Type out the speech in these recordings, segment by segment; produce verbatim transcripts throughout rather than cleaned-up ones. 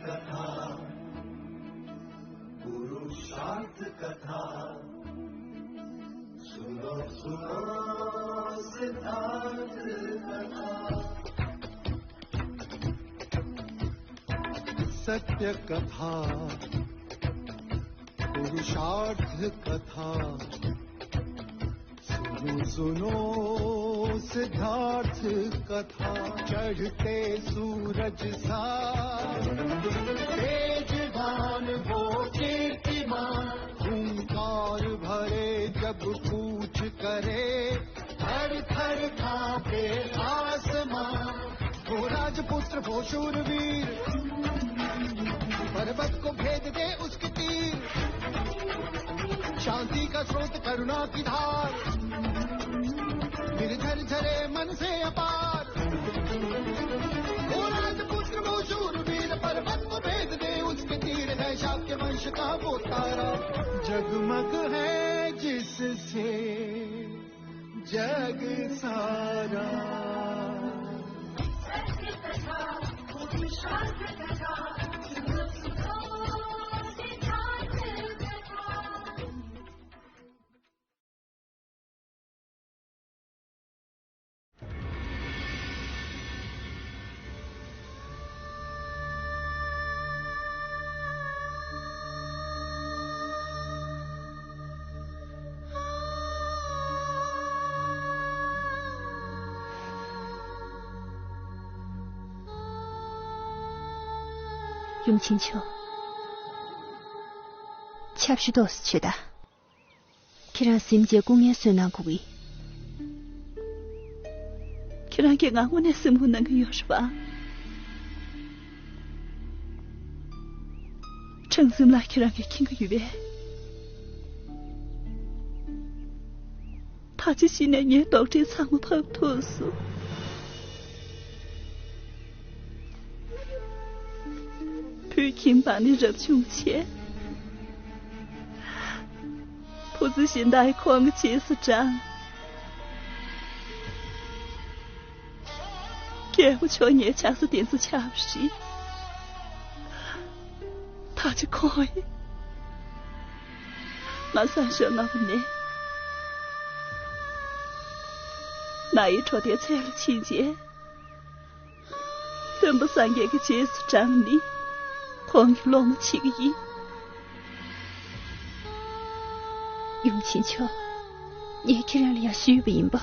कथा, पुरुषार्थ कथा, सुनो सुनो सिद्धार्थ कथा। सत्य कथा, पुरुषार्थ कथा, सुनो सुनो सिद्धार्थ कथा। चढ़ते सूरज सा तेजवान वो कीर्तिमान, हुंकार भरे जब कूच करे, थर थर कांपे आसमां। वो राजपुत्र वो शूरवीर, पर्वत को भेद दे उसके तीर। शांति का स्रोत करुणा की धार, निर्झर झरे मन से अपार। वो राजपुत्र वो शूरवीर, पर्वत को भेद दे उसके तीर। है शाक्य वंश का वो तारा, जगमग है जिससे जग सारा। ཡུམ་ཆེན་མཆོག། ཆབ་ཞུ་ཏོག་ཙམ་བྱོས་དང་། ཁྱེད་རང་གཟིམ་བྱས་སྐུ་ངལ་གསོ་གནང་དགོས་ཀྱི། ཁྱེད་རང་གིས་ང་དངོས་གནས་སེམས་ཁུར་གནང་གི་ཡོད་རེད་པ། ཁྲང་སིམ་ལགས་ཁྱེད་རང་གིས་མཁྱེན་གྱི་ཡོད་པས། ད་ཅི་ཕྱིན་ནས་ངའི་དོགས་འདྲི་ཚང་མ་ཕབ་ཐུབ་སོང་། བུ་ཁྱིམ་པ་ནི་རབ་བྱུང་བྱས། བུ་ཚ་གཞན་དག་གིས་ཁོང་གི་རྗེས་སུ་འབྲངས། རྒྱལ་པོ་མཆོག་ངའི་ཆགས་ས་དེ་ཚོ་ཆགས་པ་རེད། ད་ཅི་ཁོང་ཡིན། ང་སང་ཞོགས་སྔ་པོ་ནས་ན་ཡི་གྲོ་དའི་ཚལ་ལ་ཕྱིན་རྗེས། སྟོན་པ་སངས་རྒྱས་ཀྱི་རྗེས་སུ་འབྲངས་ནས་ཁོང་གི་སློབ་མ་བྱེད་ཀྱི་ཡིན། ཡུམ་ཆེན་མཆོག། ངས་ཁྱེད་རང་ལ་ཡང་ཞུས་པ་ཡིན་པ།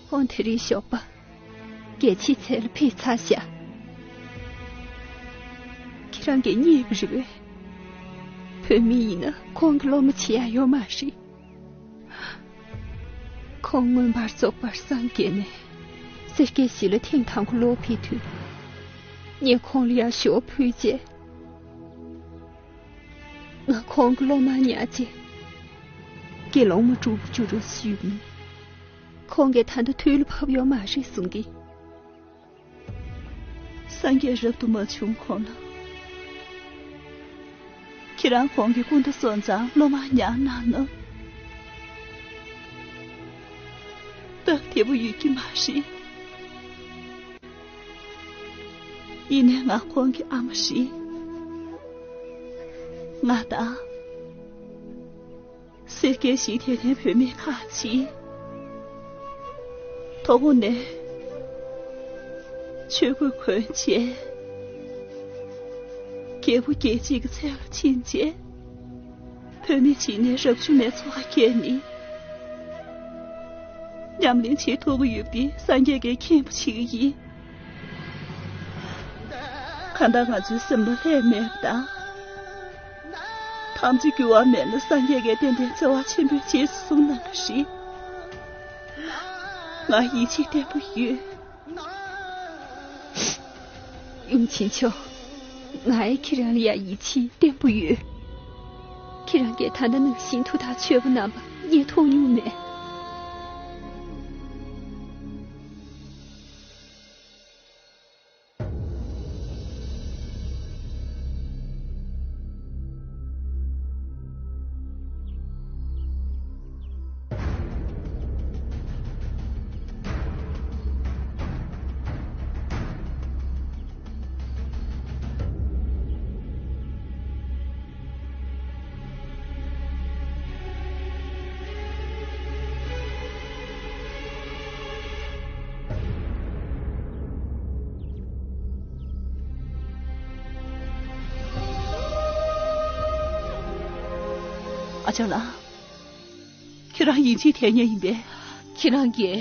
ཁོང་དེ་རིང་ཞོགས་པ་རྒྱལ་ཕྱི་ཚལ་ལ་ཕེབས་ཚར་ཤག། ཁྱེད་རང་གིས་རྙེད་པ་རེད་པས། བུད་མེད་ཡིན་ན་ཁོང་གི་སློབ་མ་བྱེད་ཡ་ཡོད་མ་རེད། ཁོང་མངོན་པར་རྫོགས་པར་སངས་རྒྱས་ནས་སེར་སྐྱའི་གཞིས་ལ་ཐེངས་དང་པོ་ལོག་ཕེབས་དུས། ངས་ཁོང་ལ་ཡང་ཞོ་ཕུལ་རྗེས། ང་ཁོང་གི་སློབ་མར་ཉར་རྗེས། དགེ་སློང་མ་སྒྲུབ་པར་འགྱུར་རོགས་ཞུས་པ་ཡིན། ཁོང་གིས་ད་ལྟ་དུས་ལ་བབ་ཡོད་མ་རེད་གསུང་གི། སངས་རྒྱས་རབ་ཏུ་མ་བྱུང་གོང་ལ། ཁྱེད་རང་ཁོང་གི་སྐུ་ཟླ་སོང་ཙང་སློབ་མར་ཉར་གནང་ན། སྟབས་བདེ་པོ་ཡོད་ཀྱི་མ་རེད། ཡིན་ནའི་ང་ཁོང་གི་ཨ་མ་རེད། ང་དང་། སེར་སྐྱའི་གཞིས་དེ་ནས་བུད་མེད་ཁག་ཅིག་དོ་དགོང་ནས་ཆོས་གོས་གོན་བྱས། རྒྱལ་པོ་རྒྱལ་བྱེད་ཀྱི་ཚལ་ལ་ཕྱིན་བྱས། བུད་མེད་ཅིག་ནས་རབ་བྱུང་མའི་འཚོ་བ་སྐྱེལ་ནས། ཉམས་ལེན་བྱེད་ཐུབ་ཀྱི་ཡོད་པ་འདི་སངས་རྒྱས་ཀྱིས་མཁྱེན་པ་བྱེད་ཀྱི་ཡིན། གང་ལྟར་ང་ཚོའི་སེམས་ལ་ལྷད་མེད་པ་དང་། ཐམས་ཅད་འགྱུར་བ་མེད་ན་སངས་རྒྱས་ཀྱིས་ཏན་ཏན་བརྩེ་བ་ཆེན་པོས་རྗེས་སུ་བཟུང་གནང་གི་རེད། ང་ཡིད་ཆེས་བརྟན་པོ་ཡོད། ཡུམ་ཆེན་མཆོག། ང་ཡི་ཁྱེད་རང་ལ་ཡང་ཡིད་ཆེས་བརྟན་པོ་ཡོད། ཁྱེད་རང་གིས་ད་ལྟ་ནང་བཞིན་ཐུགས་ཐག་ཆོད་པོ་གནང་བ་ངས་མཐོང་མྱོང་མེད། ཨ་ཅག་ལགས། ཁྱེད་རང་ཡིད་ཆེས་ཐེབས་མཁན་ཡིན་པས། ཁྱེད་རང་གིས་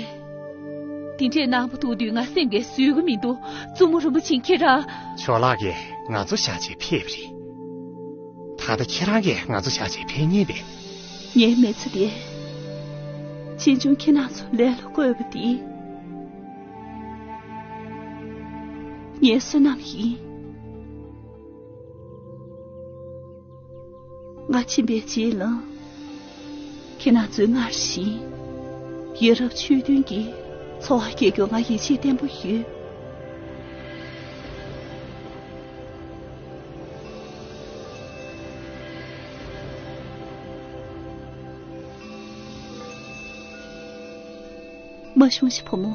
དེ་འདྲས་གནང་བ་ཐུག་དུས་ང་སེམས་ཀྱིས་བཟོད་ཀྱི་མི་འདུག། བཙུན་མོ་རིན་པོ་ཆེ་ཁྱེད་རང་། ཇོ་ལགས་ཀྱིས་ང་ཚོ་བཞག་བྱས་ཕེབས་པ་རེད། ད་ལྟ་ཁྱེད་རང་གིས་ང་ཚོ་བཞག་བྱས་ཕེབས་ཉེན་པས། ངའི་མི་ཚེ་འདི་ཕྱིས་འབྱུང་ཁྱེད་རང་ཚོ་ལས་ལ་བཀོད་པ་འདི་ངའི་བསོད་ནམས་ཡིན། ང་ཕྱིན་པའི་རྗེས་ལ། ཁྱེད་རང་ཚོས་སྔར་བཞིན་ཡ་རབས་ཆོས་མཐུན་གྱི་འཚོ་བ་སྐྱེལ་རྒྱུར་ང་ཡིད་ཆེས་བརྟན་པོ་ཡོད། མ་ཤོང་ཞིག་བུ་མོ།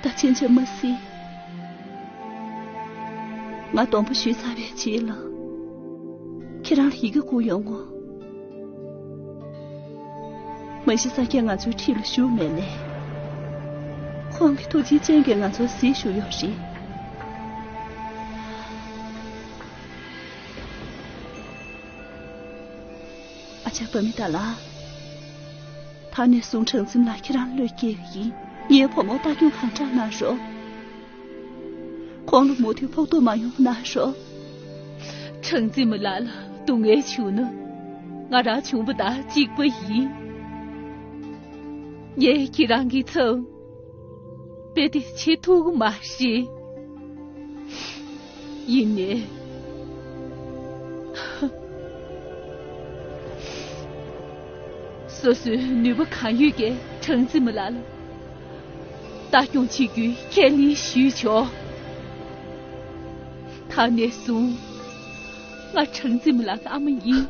ད་ཕྱིན་ཆད་མ་གཟིགས། ང་སྡོང་པོ་བཞུས་ཚར་བའི་རྗེས་ལ། ཁྱེད་རང་ལ་ཡི་གེ་བསྐུར་ཡོང་ངོ་། མ་གཞི་སངས་རྒྱས་ང་ཚོའི་འཁྲིས་ལ་བཞུགས་མེད་ནས། ཁོང་གི་ཐུགས་རྗེའི་སྤྱན་གྱིས་ང་ཚོར་གཟིགས་བཞུགས་ཡོད་རེད། ཨ་ཅག་བ་མི་ད་ལ། ད་ནས་བཟུང་གྲངས་འཛིན་ལགས་ཁྱེད་རང་བློས་སྐྱེལ་གྱི་ཡིན། ངའི་བུ་མོར་ལྟ་སྐྱོང་གང་དྲག་གནང་རོགས། ཁོང་ལ་མུ་མཐུད་ཕོག་ཐུག་མ་ཡོང་གནང་རོགས། གྲངས་འཛིན་མ་ལགས་ལ་སྡུག་བསྔལ་བྱུང་ན་ང་རང་བྱུང་བ་དང་གཅིག་པ་ཡིན། ངས་ཁྱེད་རང་གི་ཚབ་དཔེ་དེ་བྱེད་ཐུབ་ཀྱི་མ་རེད། ཡིན་ནའི། སོ་སོའི་ནུས་པ་གང་ཡོད་ཀྱིས་གྲངས་འཛིན་མ་ལགས་ལ་ལྟ་སྐྱོང་བྱེད་རྒྱུའི་ཁས་ལེན་ཞུས་ཆོག། ད་ནས་བཟུང་ང་གྲངས་འཛིན་མ་ལགས་ཀྱི་ཨ་མ་ཡིན།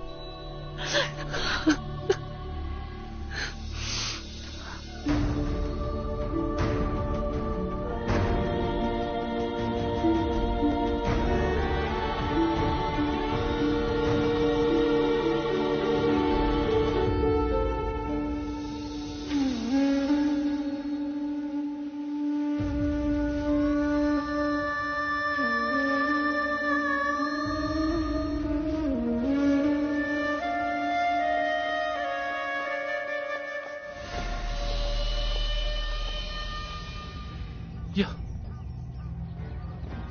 ཡ། ག་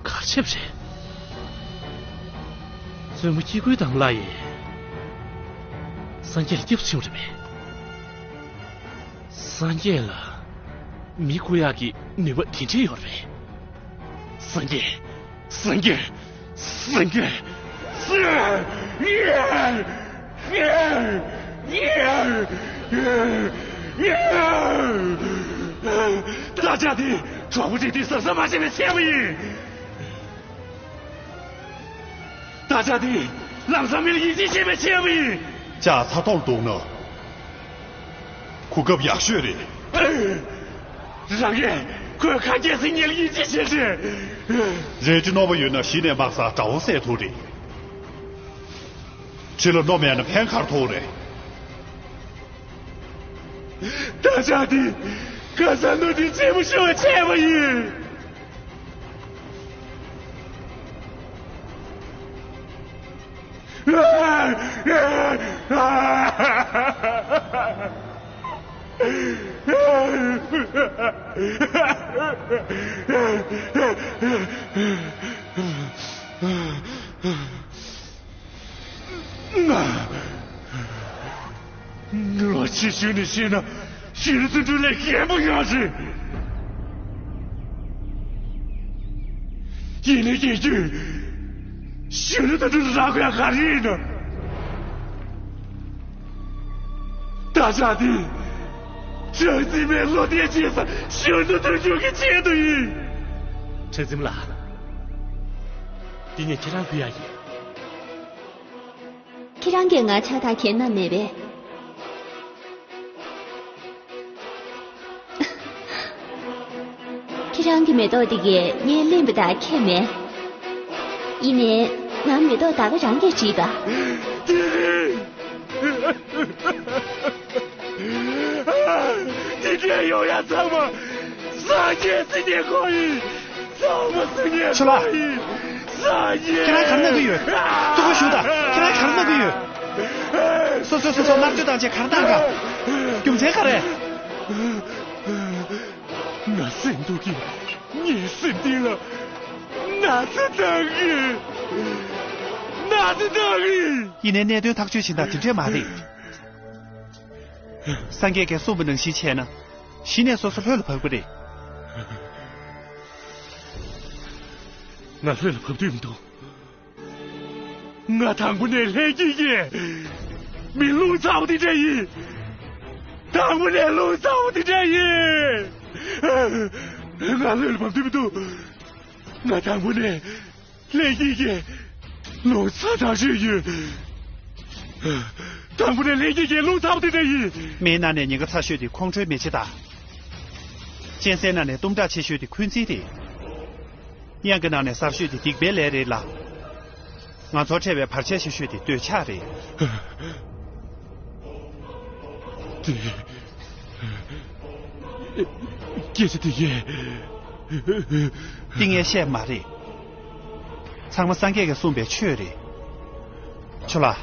རེ་བྱས་པ་རེད། བཙུན་མོ་སྐྱེ་དགུའི་དམ་ལ་ཡིན། སངས་རྒྱས་ལ་སྐྱབས་སུ་མཆིའོ་རེད་པས། སངས་རྒྱས་ལ་མི་བཀུག་ཡག་གི་ནུས་པ་དེ་འདྲ་ཡོད་རེད་པས། སངས་རྒྱས། སངས་རྒྱས། སངས་རྒྱས། ད་ཆ་དེ་གྲོགས་པོ་གཅིག་དེ་གཟབ་གཟབ་མ་བྱས་པའི་ཆེད་པོ་ཡིན། ད་ཆ་དེ་ལམ་སང་མི་ལ་ཡིད་ཆེས་བྱེད་པའི་ཆེད་པོ་ཡིན། ལྕགས་ཚ་ཐོག་ལ་འདུག་ན། གོ་སྐབས་ཡག་ཤོས་རེད། རང་གིས་ཁོས་ཁ་སྐད་ཟིན་ཉིན་ལ་ཡིད་ཆེས་བྱེད་ཅེས། རལ་གྲི་རྣོ་པོ་ཡོད་ན་གཞི་ནས་དམག་སར་དགྲ་བོ་བསད་ཐུབ་རེད། གྲི་ལ་རྣོ་མེད་ན་ཕན་ག་རེ་ཐོགས་རེད། ད་ཆ་འདི་ཁ་སང་ནོར་འཁྲུལ་ཆེན་པོ་ཤོར་བ་བྱས་པ་ཡིན། ང་ལོ་ཆེ་ཤོས་ནས་བཤད་ན་གཞོན་ནུ་དོན་གྲུབ་ལས་ཞན་པོ་ཡོད་རེད། ཡིན་ནའི་རྒན་རྒྱུད། གཞོན་ནུ་དོན་གྲུབ་ལ་རག་དགོས་ཡ་ག་རེ་ཡིན་ནམ། ད་ཆ་འདི་གྲངས་འཛིན་མའི་བློ་གཏད་བྱེད་ས་གཞོན་ནུ་དོན་གྲུབ་ཀྱི་ཆེད་དུ་ཡིན། གྲངས་འཛིན་མ་ལགས། འདི་ངས་ཁྱེད་རང་ཕུལ་ཡ་ཡིན། ཁྱེད་རང་གིས་ང་ཕྱག་རྟགས་ཁྱེར་ན་མེད་པས། ཁྱེད་རང་གི་མེ་ཏོག་འདི་གས་ངས་ལེན་པ་དང་ཁྱད་མེད། ཡིན་ནའི་ང་མེ་ཏོག་ད་ག་རང་གིས་བྲིས་པ། དེ་རིང་དེ་འདྲའི་ཡོང་ཡ་ཚང་མ་སངས་རྒྱས་སྲིད་ནས་ཁོ་ཡིན། ཚང་མ་སྲིད་ནས་ཁོ་ཡིན། སངས་རྒྱས། ཁྱེད་རང་ག་རེ་གནང་གི་ཡོད། ཐུགས་ཁུར་ཞུ་དང་། ཁྱེད་རང་ག་རེ་གནང་གི་ཡོད། སོ་སོ་སོ་སོ་མནར་གཅོད་བཏང་བྱས་ག་རེ་བཏང་ག་རྒྱུ་མཚན་ག་རེ། ང་སེམས་སྡུག་གིས་ངའི་སེམས་གཏིང་ལ་ན་ཚ་བཏང་གི། ན་ཚ་བཏང་གི། ཡིན་ནའི་གནད་དོན་ཐག་གཅོད་བྱེད་སྟངས་དེ་འདྲས་མ་རེད། སངས་རྒྱས་ཀྱིས་གསུངས་པ་ནང་བཞིན་བྱས་ན། གཞི་ནས་སོ་སོ་ལྷོད་ལ་བབས་ཀྱི་རེད། ང་ལྷོད་ལ་བབས་འདོད་མི་འདུག་ང་དང་པོ་ནས་ལྷན་སྐྱེས་ཀྱི་མི་རླུང་ཚ་པོ་དེ་འདྲ་ཡིན། དང་པོ་ནས་རླུང་ཚ་པོ་དེ་འདྲ་ཡིན། ང་ལྷོད་ལ་བབས་འདོད་མི་འདུག་ང་དང་པོ་ནས་ལྷན་སྐྱེས་ཀྱི་རླུང་ཚ་ཐག་ཆོད་ཡིན། དང་པོ་ནས་ལྷན་སྐྱེས་ཀྱི་རླུང་ཚ་པོ་དེ་འདྲ་ཡིན། མིའི་ནང་ནས་ཉེན་ཁ་ཚ་ཤོས་དེ་ཁོང་ཁྲོའི་མེ་ལྕེ་དང་། གཅན་གཟན་ནང་ནས་གཏུམ་དྲག་ཆེ་ཤོས་དེ་འཁོན་འཛིན་རེད། གཡང་གི་ནང་ནས་གསར་ཤོས་དེ་སྡིག་པའི་ལས་རེད་ལ། ང་ཚོར་འཕྲད་པའི་བར་ཆད་ཆེ་ཤོས་དེ་འདོད་ཆགས་རེད། དེ། སྐད་ཆ་དེ་གས། ཏིང་ངེ་བཤད་མ་རེད། ཚང་མ་སངས་རྒྱས་ཀྱིས་གསུངས་པའི་ཆོས་རེད། ཆོས་ལགས།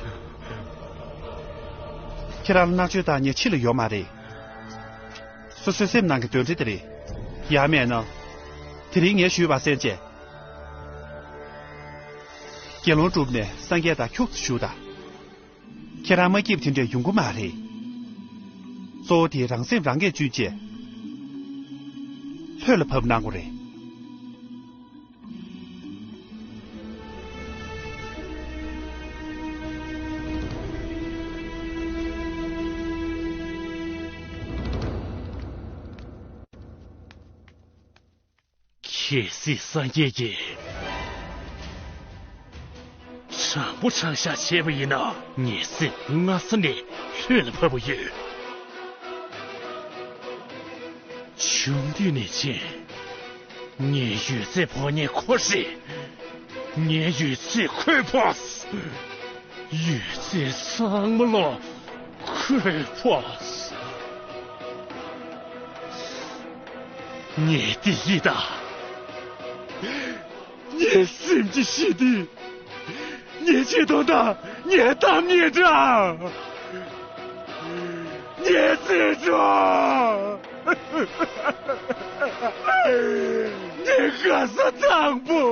ཁྱེད་རང་ལ་མནར་གཅོད་བཏང་མཁན་ཕྱི་ལ་ཡོད་མ་རེད། སོ་སོའི་སེམས་ནང་གི་གདོན་འདྲེ་དེ་རེད། ཡང་མེད་ན། དེ་རིང་ངས་ཞུས་པ་གསན་བྱས། དགེ་སློང་བསྒྲུབས་ནས་སངས་རྒྱས་དང་ཁྱུག་ཙམ་བཞུགས་དང་། ཁྱེད་རང་མ་སྐྱིད་པ་དེ་འདྲས་ཡོང་གི་མ་རེད། གཙོ་བོ་དེ་རང་སེམས་རང་གིས་བཅོས་བྱས། ལྷོད་ལ་བབས་གནང་དགོས་རེད། གལ་སྲིད་སངས་རྒྱས་ཀྱིས་དྲང་པོ་དྲང་བཞག་བྱས་པ་ཡིན་ན། ངའི་སེམས་སྔ་ས་ནས་ལྷོད་ལ་བབས་པ་ཡོད། ཆུང་དུས་ནས་བྱས། ངའི་ཡོད་ཚད་ཕོག་མཁན་ཁོ་རེད། ངའི་ཡོད་ཚད་ཁོས་ཕོག་ཡོད་ཚད་ཚང་མ་ལོ་ཁོས་ཕོག་ངས་དེ་ཡིད་ད། ངའི་སེམས་ཀྱི་ཤི་དེ། ངའི་ཆེ་མཐོང་དང་ངའི་གཏམ་ངན་དང་། ངའི་བརྩེ་གྲོགས། ངའི་དགའ་ས་དང་པོ།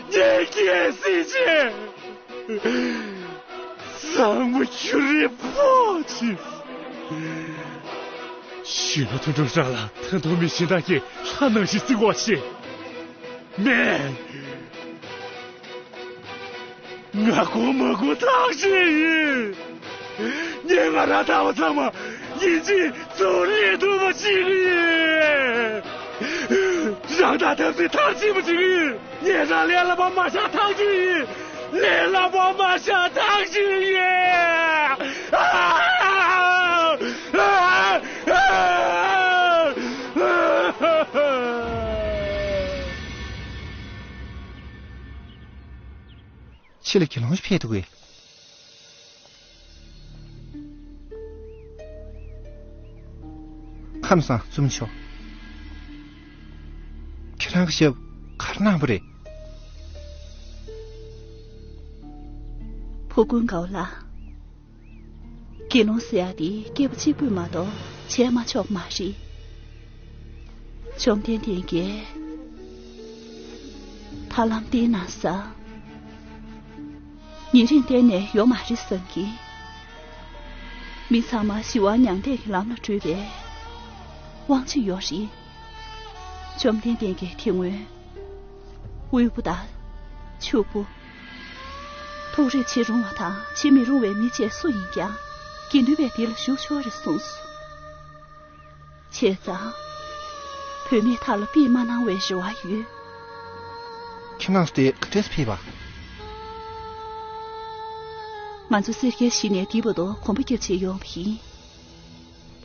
ངའི་སྐྱེ་སྲིད་ཆེ། ཚང་མ་ཁྱོད་རེད་ཕོག་ཕྱིན། གཞོན་ནུ་དོན་གྲུབ་རང་ལ་ཐང་ཐོག་མི་གཞན་དག་གིས་ལྷ་ནང་བཞིན་བརྩི་བ་ཞིག་མེད། ང་དགོངས་མ་དགོངས་ཐག་ཆོད་ཡིན། ངས་ང་རང་ལྟ་བུ་ཚང་མ་ཡིན་གཅིག་མཚུངས་ལས་ཐུབ་པ་ཞིག་ཡིན། རང་དང་འཐབ་རྩོད་མཐར་ཕྱིན་པ་ཞིག་ཡིན། ངས་རང་ལས་སླ་པོ་མ་བཞག་ཐག་ཆོད་ཡིན། ལས་སླ་པོ་མ་བཞག་ཐག་ཆོད་ཡིན། ཨ། ཕྱི་ལ་དགེ་སློང་ཞིག་ཕེབས་འདུག་གས། ཁམས་བཟང་བཙུན་མོ་མཆོག་ཁྱེད་རང་གི་ཞབས་ག་རེ་གནང་བ་རེད། ཕུར་དགུན་དགའ་བོ་ལགས། དགེ་སློང་ཟེར་ཡག་དེ་སྐྱེས་བུ་གཅིག་པུས་མ་གཏོགས་བྱས་མ་ཆོག་མ་རེད། བཅོམ་ལྡན་འདས་ཀྱིས་ཐར་ལམ་བསྟན་གནང་ས། ཉེ་རིང་གཏན་ནས་ཡོད་མ་རེད་བསམ་གི། མི་ཚང་མ་ཞི་བ་མྱང་འདས་ཀྱི་ལམ་ལ་བགྲོད་པའི་དབང་ཆ་ཡོད་རེད། བཅོམ་ལྡན་འདས་ཀྱིས་དེ་སྔོན་དབུལ་པོ་དང་ཕྱུག་པོ། ཐུགས་རེ་བྱེད་རུང་བ་དང་བྱེད་མི་རུང་བའི་མི་བཅས་སུ་ཡིན་ཀྱང་དགེ་འདུན་པའི་སྡེ་ལ་ཞུགས་ཆོག་རེད་གསུངས་སོ། བྱས་ཙང་། བུད་མེད་དག་ལ་དཔེ་མ་གནང་བའི་རེ་བ་ཡོད། ཁྱེད་རང་ཚོ་དེ་ག་འདྲས་ཕེབས་པ། ང་ཚོ་སེར་སྐྱའི་གཞི་ནས་འདི་བར་དུ་གོམ་པ་རྒྱབ་བྱས་ཡོང་བ་ཡིན།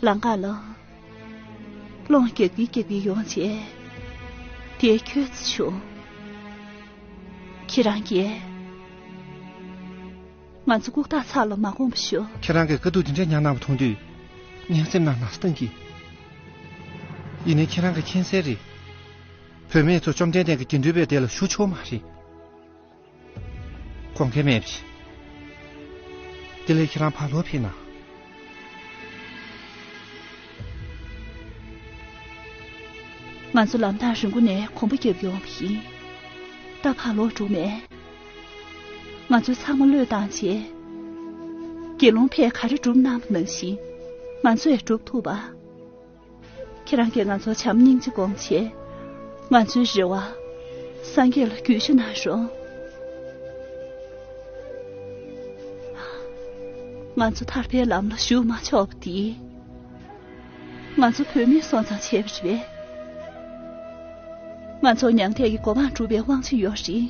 ལམ་ཁ་ལ། སློང་རྒྱག་གི་རྒྱག་གི་ཡོང་བྱས། དེ་ཁྱོད་ཚོ་བྱུང་། ཁྱེད་རང་གིས། ང་ཚོ་ལྐུགས་རྟགས་ཚར་ལ་མ་དགོངས་པ་ཞུ། ཁྱེད་རང་གིས་དཀའ་སྡུག་དེ་འདྲའི་མྱངས་གནང་བ་མཐོང་དུས། ངའི་སེམས་ནང་ན་ཚ་བཏང་གི། ཡིན་ནའི་ཁྱེད་རང་གིས་མཁྱེན་གསལ་རེད། བུད་མེད་ཚོ་བཅོམ་ལྡན་འདས་ཀྱི་དགེ་འདུན་པའི་སྡེ་ལ་ཞུགས་ཆོག་མ་རེད། དགོངས་འགལ་མེད་པ་ཞིག་དེ་ལས་ཁྱེད་རང་ཕར་ལོག་ཕེབས་ན། ང་ཚོ་ལམ་ཐག་རིང་པོ་ནས་གོམ་པ་བརྒྱབ་ཡོང་བ་ཡིན། ད་ཕར་ལོག་འགྲོ་མེད། ང་ཚོ་ཚང་མ་བློས་བཏང་བྱས། དགེ་སློང་ཕས་ག་རེ་སྒྲུབ་གནང་བ་ནང་བཞིན། ང་ཚོས་སྒྲུབ་ཐུབ་པ། ཁྱེད་རང་གིས་ང་ཚོ་བྱམས་སྙིང་རྗེ་སྒོམ་བྱས། ང་ཚོའི་རེ་བ། སངས་རྒྱས་ལ་གུས་ཞུ་གནང་རོགས། ང་ཚོ་ཐར་པའི་ལམ་ལ་ཞུགས་མ་ཆོག་པ་དེ། ང་ཚོ་བུད་མེད་སོང་ཙང་བྱས་པ་རེད་པས། ང་ཚོ་མྱང་འདས་ཀྱི་གོ་འཕང་སྒྲུབ་པའི་དབང་ཆ་ཡོད་རེད།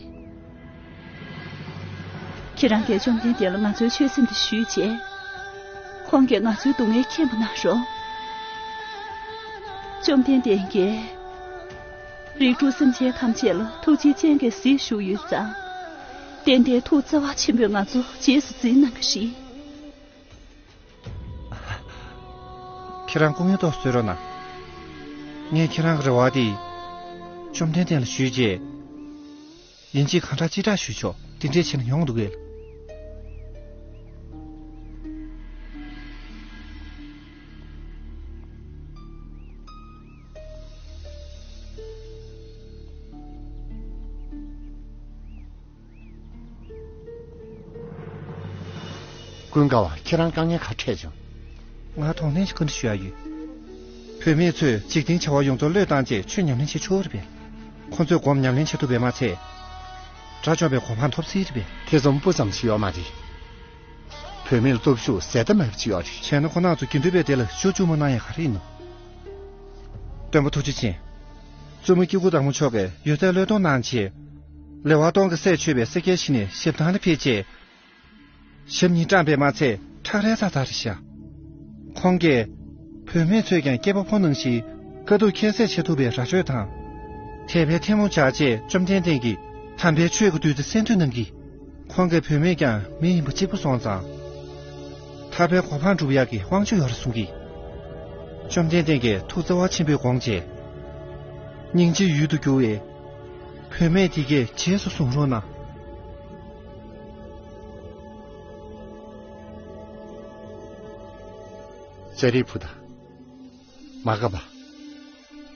ཁྱེད་རང་གིས་བཅོམ་ལྡན་འདས་ལ་ང་ཚོའི་ཆོས་སེམས་དེ་ཞུས་རྗེས། ཁོང་གིས་ང་ཚོའི་སྡུག་བསྔལ་མཁྱེན་པ་གནང་རོགས། བཅོམ་ལྡན་འདས་ཀྱིས། རིགས་དྲུག་སེམས་ཅན་ཐམས་ཅད་ལ་ཐུགས་རྗེའི་སྤྱན་གྱིས་གཟིགས་བཞུགས་ཡོད་ཙང་། ཏན་ཏན་ཐུགས་བརྩེ་བ་ཆེན་པོས་ང་ཚོ་རྗེས་སུ་འཛིན་གནང་གི་རེད། ཁྱེད་རང་སྐུ་ངལ་ཏོག་གསོལ་རོགས་གནང་། ངས་ཁྱེད་རང་གི་རེ་བ་དེ། བཅོམ་ལྡན་འདས་ལ་ཞུས་རྗེས། ཡིན་གཅིག་གང་དྲག་ཅི་དྲག་ཞུས་ཆོག་དེ་འདྲས་བྱས་ན་ཡོང་འདུག་གས། ཀུན་དགའ་བ། ཁྱེད་རང་དཀའ་ངལ་ག་འཕྲད་བྱུང་། ང་དོགས་ལན་ཞིག་བཀའ་འདྲི་ཞུ་ཡ་ཡོད། བུད་མེད་ཚོས་འཇིག་རྟེན་བྱ་བ་ཡོངས་རྫོགས་བློས་བཏང་རྗེས་ཆོས་ཉམས་ལེན་བྱེད་ཆོག་རེད་པས། ཁོང་ཚོས་སྒོམ་ཉམས་ལེན་བྱེད་ཐུབ་པས་མ་ཚད། དགྲ་བཅོམ་པའི་གོ་འཕང་ཐོབ་སྲིད་རེད་པས། ཐེ་ཚོམ་སྤུ་ཙམ་ཞིག་ཡོད་མ་རེད། བུད་མེད་ལ་སྟོབས་ཤུགས་ཟད་མཐའ་མེད་པ་ཅིག་ཡོད་རེད། བྱས་ན་ཁོ་རང་ཚོ་དགེ་འདུན་པའི་སྡེ་ལ་ཤོག་བཅུག་མ་གནང་ཡ་ག་རེ་ཡིན་ནམ། སྟོན་པ་ཐུགས་རྗེ་ཅན། བཙུན་མོ་སྐྱེ་དགུ་བདག་མོ་མཆོག་གིས་ཡོད་ཚད་བློས་གཏོང་གནང་རྗེས། ལེ་དབར་སྟོང་གི་སྲས་མཆོད་པའི་སེར་སྐྱའི་གཞི་ནས་ཞབས་ཐང་ལ་ཕེབས་རྗེས། ཞབས་གཉིས་བཀྲམ་པས་མ་ཚད་ཁྲག་རལ་ཚ་ཚ་རེད་ཤག་ཁོང་གིས། བུད་མེད་ཚོས་ཀྱང་སྐྱེས་པ་ཕོ་ནང་བཞིན་དཀའ་སྡུག་ཁྱད་བསད་བྱེད་ཐུབ་པའི་ར་ཆོད་དང་། དད་པའི་ཐལ་མོ་སྦྱར་རྗེས་བཅོམ་ལྡན་འདས་ཀྱིས་དམ་པའི་ཆོས་ཀྱི་བདུད་རྩི་གསན་ཐུབ་གནང་གིས། ཁོང་གིས་བུད་མེད་ཀྱང་མི་ཡིན་པ་གཅིག་པུ་སོང་ཙང་། ཐར་པའི་གོ་འཕང་སྒྲུབ་ཡག་གི་དབང་ཆ་ཡོད་རེད་གསུང་གིས། བཅོམ་ལྡན་འདས་ཀྱིས་ཐུགས་བརྩེ་བ་ཆེན་པོས་དགོངས་རྗེས། སྙིང་རྗེའི་ཡུལ་དུ་གྱུར་བའི་བུད་མེད་དེ་གས་རྗེས་སུ་བཟུང་རོགས་གནང་། ཙཱ་རི་བུ་ཏ། མ་ག་པ།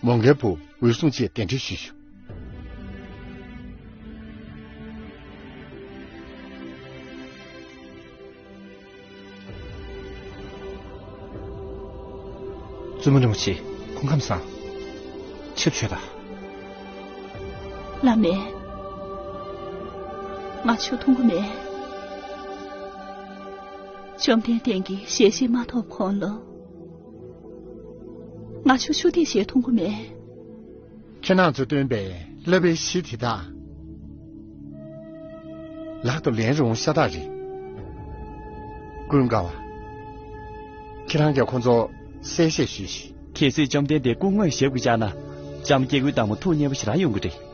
མོའུ་འགལ་བུ་འོད་སྲུང་བཅས་གདན་འདྲེན་ཞུས་ཤོག་བཙུན་མོ་རིན་པོ་ཆེ། སྐུ་ཁམས་བཟང་། ཆིབས་ཆོད་དང་། བླ་མས། ང་ཆུ་འཐུང་གི་མེད། བཅོམ་ལྡན་འདས་ཀྱི་ཞལ་བཞེས་མ་ཐོབ་གོང་ལ། ང་ཆུ་ཆུ་ཐིགས་ཤིག་འཐུང་གི་མེད། ཁྱེད་རང་ཚོས་བཏོན་པའི་བསླབ་པའི་གཞི་དེ་དག་ལག་ཏུ་ལེན་རུང་ཤ་སྟག་རེད། ཀུན་དགའ་བ། ཁྱེད་རང་གིས་ཁོ་ཚོ་གསལ་བཤད་ཞུས་ཤིག་གལ་སྲིད་བཅོམ་ལྡན་འདས་སྐུ་དངོས་ཞབས་ཀྱིས་བཅགས་ན། ལྕམ་སྐྱེ་དགུའི་བདག་མོ་ཐུགས་མཉེས་པོ་ཞེ་དྲག་ཡོང་གི་རེད།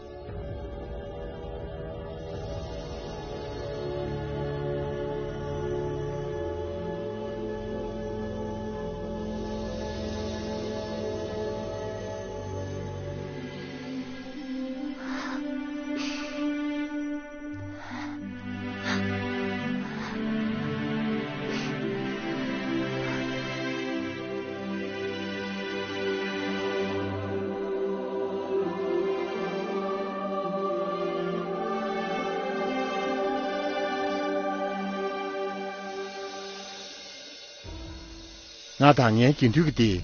ང་དང་ངའི་དགེ་འདུན་གྱི་སྡེ།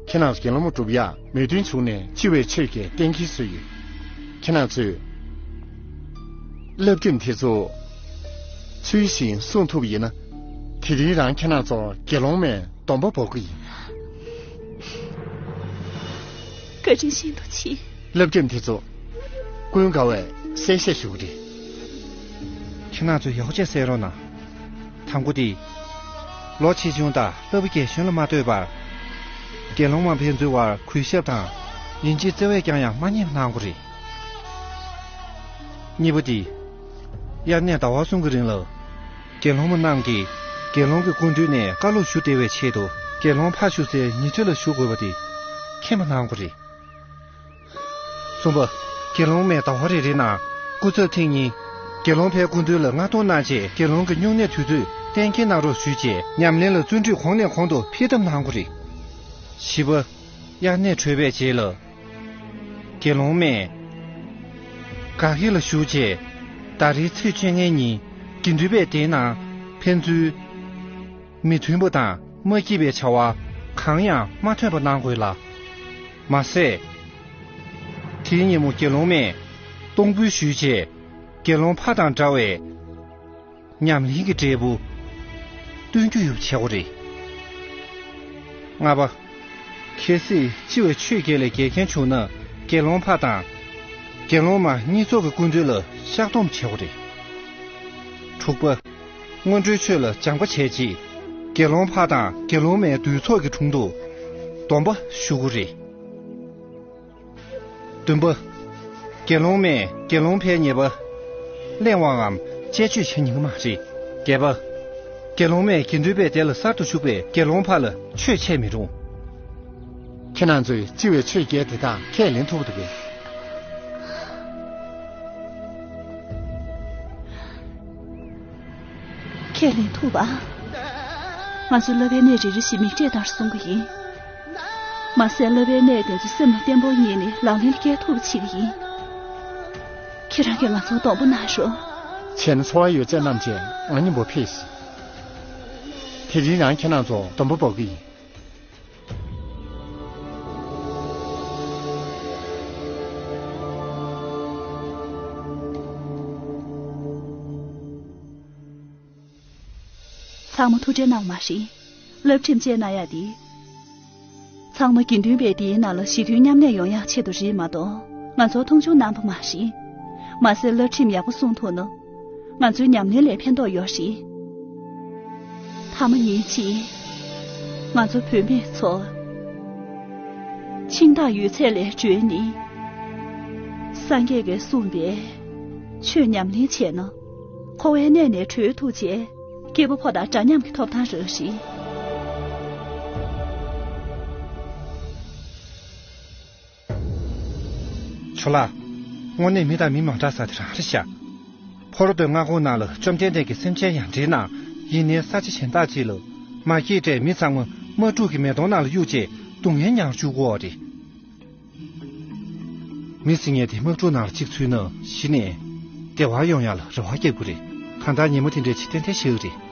ཁྱེད་རང་ཚོ་དགེ་སློང་མ་སྒྲུབ་ཡག་མོས་མཐུན་བྱུང་ནས་སྤྱི་བའི་ཆོས་ཀྱི་གཏན་འཁེལ་བཟོས་ཡོད། ཁྱེད་རང་ཚོས་བསླབ་ཁྲིམས་དེ་ཚོ་ཚུལ་བཞིན་སྲུང་ཐུབ་པ་ཡིན་ན། དེ་རིང་རང་ཁྱེད་རང་ཚོ་དགེ་སློང་མའི་སྡོམ་པ་འབོག་གི་ཡིན། བཀའ་དྲིན་ཤིན་ཏུ་ཆེ། བསླབ་ཁྲིམས་དེ་ཚོ་ཀུན་དགའ་བས་གསལ་བཤད་ཞུ་གི་རེད། ཁྱེད་རང་ཚོས་ཡག་པོ་བྱས་གསན་རོགས་གནང་། དང་པོ་དེ། ལོ་ཆེ་ཆུང་དང་བསླབ་པ་རྒན་གཞོན་ལ་མ་ལྟོས་པར། དགེ་སློང་མ་ཕན་ཚུན་བར་གུས་ཞབས་དང་། ཡིན་གཅིག་བརྩེ་བས་ཀྱང་ཡང་མ་བསྙེལ་བ་གནང་དགོས་རེད། གཉིས་པ་དེ། དབྱར་གནས་ཟླ་བ་གསུམ་གྱི་རིང་ལ། དགེ་སློང་མ་རྣམས་ཀྱིས་དགེ་སློང་གི་སྐུ་མདུན་ནས་བཀའ་སློབ་ཞུ་བདེ་བའི་ཆེད་དུ། དགེ་སློང་ཕར་བཞུགས་སའི་ཉེ་འཁྲིས་ལ་བཞུགས་དགོས་པ་དེ་མཁྱེན་པ་གནང་དགོས་རེད། གསུམ་པ། དགེ་སློང་མས་ཟླ་བ་རེ་རེའི་ནང་སྐུ་ཚབ་ཐེངས་གཉིས། དགེ་སློང་ཕའི་སྐུ་མདུན་ལ་མངགས་གཏོང་གནང་རྗེས། དགེ་སློང་གི་སྨྱུང་གནས་དུས་ཚོད་གཏན་འཁེལ་གནང་རོགས་ཞུས་རྗེས། ཉམས་ལེན་ལ་བརྩོན་འགྲུས་གོང་ནས་གོང་དུ་འཕེལ་ཐབས་གནང་དགོས་རེད། བཞི་པ། དབྱར་གནས་གྲོལ་བའི་རྗེས་ལ། དགེ་སློང་མས་དགའ་སྐྱིད་ལ་བཞུགས་རྗེས། ཟླ་རེའི་ཚེས་བཅོ་ལྔའི་ཉིན་དགེ་འདུན་པས་དེའི་ནང་ཕན་ཚུན་མི་མཐུན་པ་དང་མ་སྐྱིད་པའི་བྱ་བ་གང་ཡང་མ་ཐོན་པ་གནང་དགོས་ལ། མ་ཟད། དེའི་ཉིན་མོ་དགེ་སློང་མས་གཏོང་ཕོད་ཞུས་རྗེས། དགེ་སློང་ཕ་དང་འདྲ་བའི་ཉམས་ལེན་གྱི་འབྲས་བུ་སྟོན་རྒྱུ་ཡོད་པ་བྱེད་དགོས་རེད། ལྔ་པ། གལ་སྲིད་སྤྱི་བའི་ཆོས་བརྒྱད་ལས་འགལ་མཁན་བྱུང་ན། དགེ་སློང་ཕ་དང་དགེ་སློང་མ་གཉིས་ཚོགས་ཀྱི་སྐུ་མདུན་ལ་བཤགས་སྡོམ་བྱེད་དགོས་རེད། དྲུག་པ། སྔོན་འགྲོའི་ཆོས་ལ་སྦྱངས་པ་བྱས་རྗེས། དགེ་སློང་ཕ་དང་དགེ་སློང་མའི་འདུས་ཚོགས་ཀྱི་དྲུང་དུ་སྡོམ་པ་ཞུ་དགོས་རེད། བདུན་པ། དགེ་སློང་མས་དགེ་སློང་ཕའི་ཉེས་པ་གླེང་བའམ་དཔྱད་བརྗོད་བྱེད་ཉན་གྱི་མ་རེད། བརྒྱད་པ། དགེ་སློང་མས་དགེ་འདུན་པའི་སྡེ་ལ་གསར་དུ་ཞུགས་པའི་དགེ་སློང་ཕ་ལ་ཆོས་འཆད་མི་རུང་། ཁྱེད་རང་ཚོས་སྤྱི་བའི་ཆོས་བརྒྱད་དེ་དག་ཁས་ལེན་ཐུབ་པ་འདུག་གས། ཁས་ལེན་ཐུབ་པ། ང་ཚོས་བསླབ་པའི་གནས་རེ་རེ་བཞིན་མིག་འབྲས་ལྟར་སྲུང་གི་ཡིན། མ་ཟད་བསླབ་པའི་གནས་དེ་ཚོ་སེམས་ལ་བརྟན་པོར་ངེས་ནས་ལག་ལེན་ལ་བསྐྱལ་ཐུབ་པ་བྱེད་ཀྱི་ཡིན། ཁྱེད་རང་གིས་ང་ཚོར་སྡོང་པོ་གནང་རོགས། བྱས་ན་འཚོ་བ་ཡོད་ཚད་རྣམས་ཀྱིས་ང་མཉམ་པོ་ཕེབས་ཤིག། དེ་རིང་རང་ཁྱེད་རང་ཚོར་སྡོང་པོ་འབོག་གི་ཡིན། ཚང་མ་ཐུགས་རྗེ་གནང་བ་རེད། བསླབ་ཁྲིམས་བཅས་གནང་ཡག་འདི། ཚང་མ་དགེ་འདུན་པའི་སྡེའི་ནང་ལ་ཞི་མཐུན་མཉམ་གནས་ཡོང་ཡག་ཆེད་དུ་རེད་མ་གཏོགས། ང་ཚོར་མཐོང་ཆུང་གནང་བ་མ་རེད། མ་ཟད་བསླབ་ཁྲིམས་ཡག་པོ་སྲུང་ཐུབ་ན། ང་ཚོའི་ཉམས་ལེན་ལ་ཕན་ཐོགས་ཡོད་རེད། ཐ་མ་ཉིན་གཅིག་ང་ཚོ་བུད་མེད་ཚོ། ཤིང་རྟ་ཡོད་ཚད་ལས་གྲོལ་ནས། སངས་རྒྱས་ཀྱིས་གསུངས་པའི་ཆོས་ཉམས་ལེན་བྱས་ན། འཁོར་བའི་གནས་ནས་གྲོལ་ཐུབ་བྱས། སྐྱེས་བུ་ཕོ་དང་འདྲ་མཉམ་གྱི་ཐོབ་ཐང་རག་ཤིང་། ཇོ་ལགས། དངོས་གནས་མི་དང་མི་མ་འདྲ་ས་དེ་རང་རེད་ཤག། ཕོ་རོ་སྟོད་མངའ་ཁོངས་ནང་ལ་བཅོམ་ལྡན་འདས་ཀྱིས་སེམས་ཅན་ཡང་འདྲིའི་ནང་། ཡིན་ནའི་ས་ཆ་གཞན་དག་ཅིག་ལ་མ་སྐྱེས་དགྲས་མི་ཚང་མ་དམག་འཁྲུག་གི་མེ་དོང་ནང་ལ་གཡུགས་རྗེས་སྡུག་བསྔལ་མྱངས་བཅུག་གོ་རེད། མི་ཟེར་མཁན་དེ་དམག་འཁྲུག་ནང་ལ་གཅིག་ཚུད་ན་གཞི་ནས་བདེ་བ་ཡོང་ཡག་ལ་རེ་བ་བརྒྱབ་དགོས་རེད། གང་ལྟར་ཉིན་མོ་དེ་འདྲའི་ཆེས་ཏན་ཏན་ཞིག་རེད།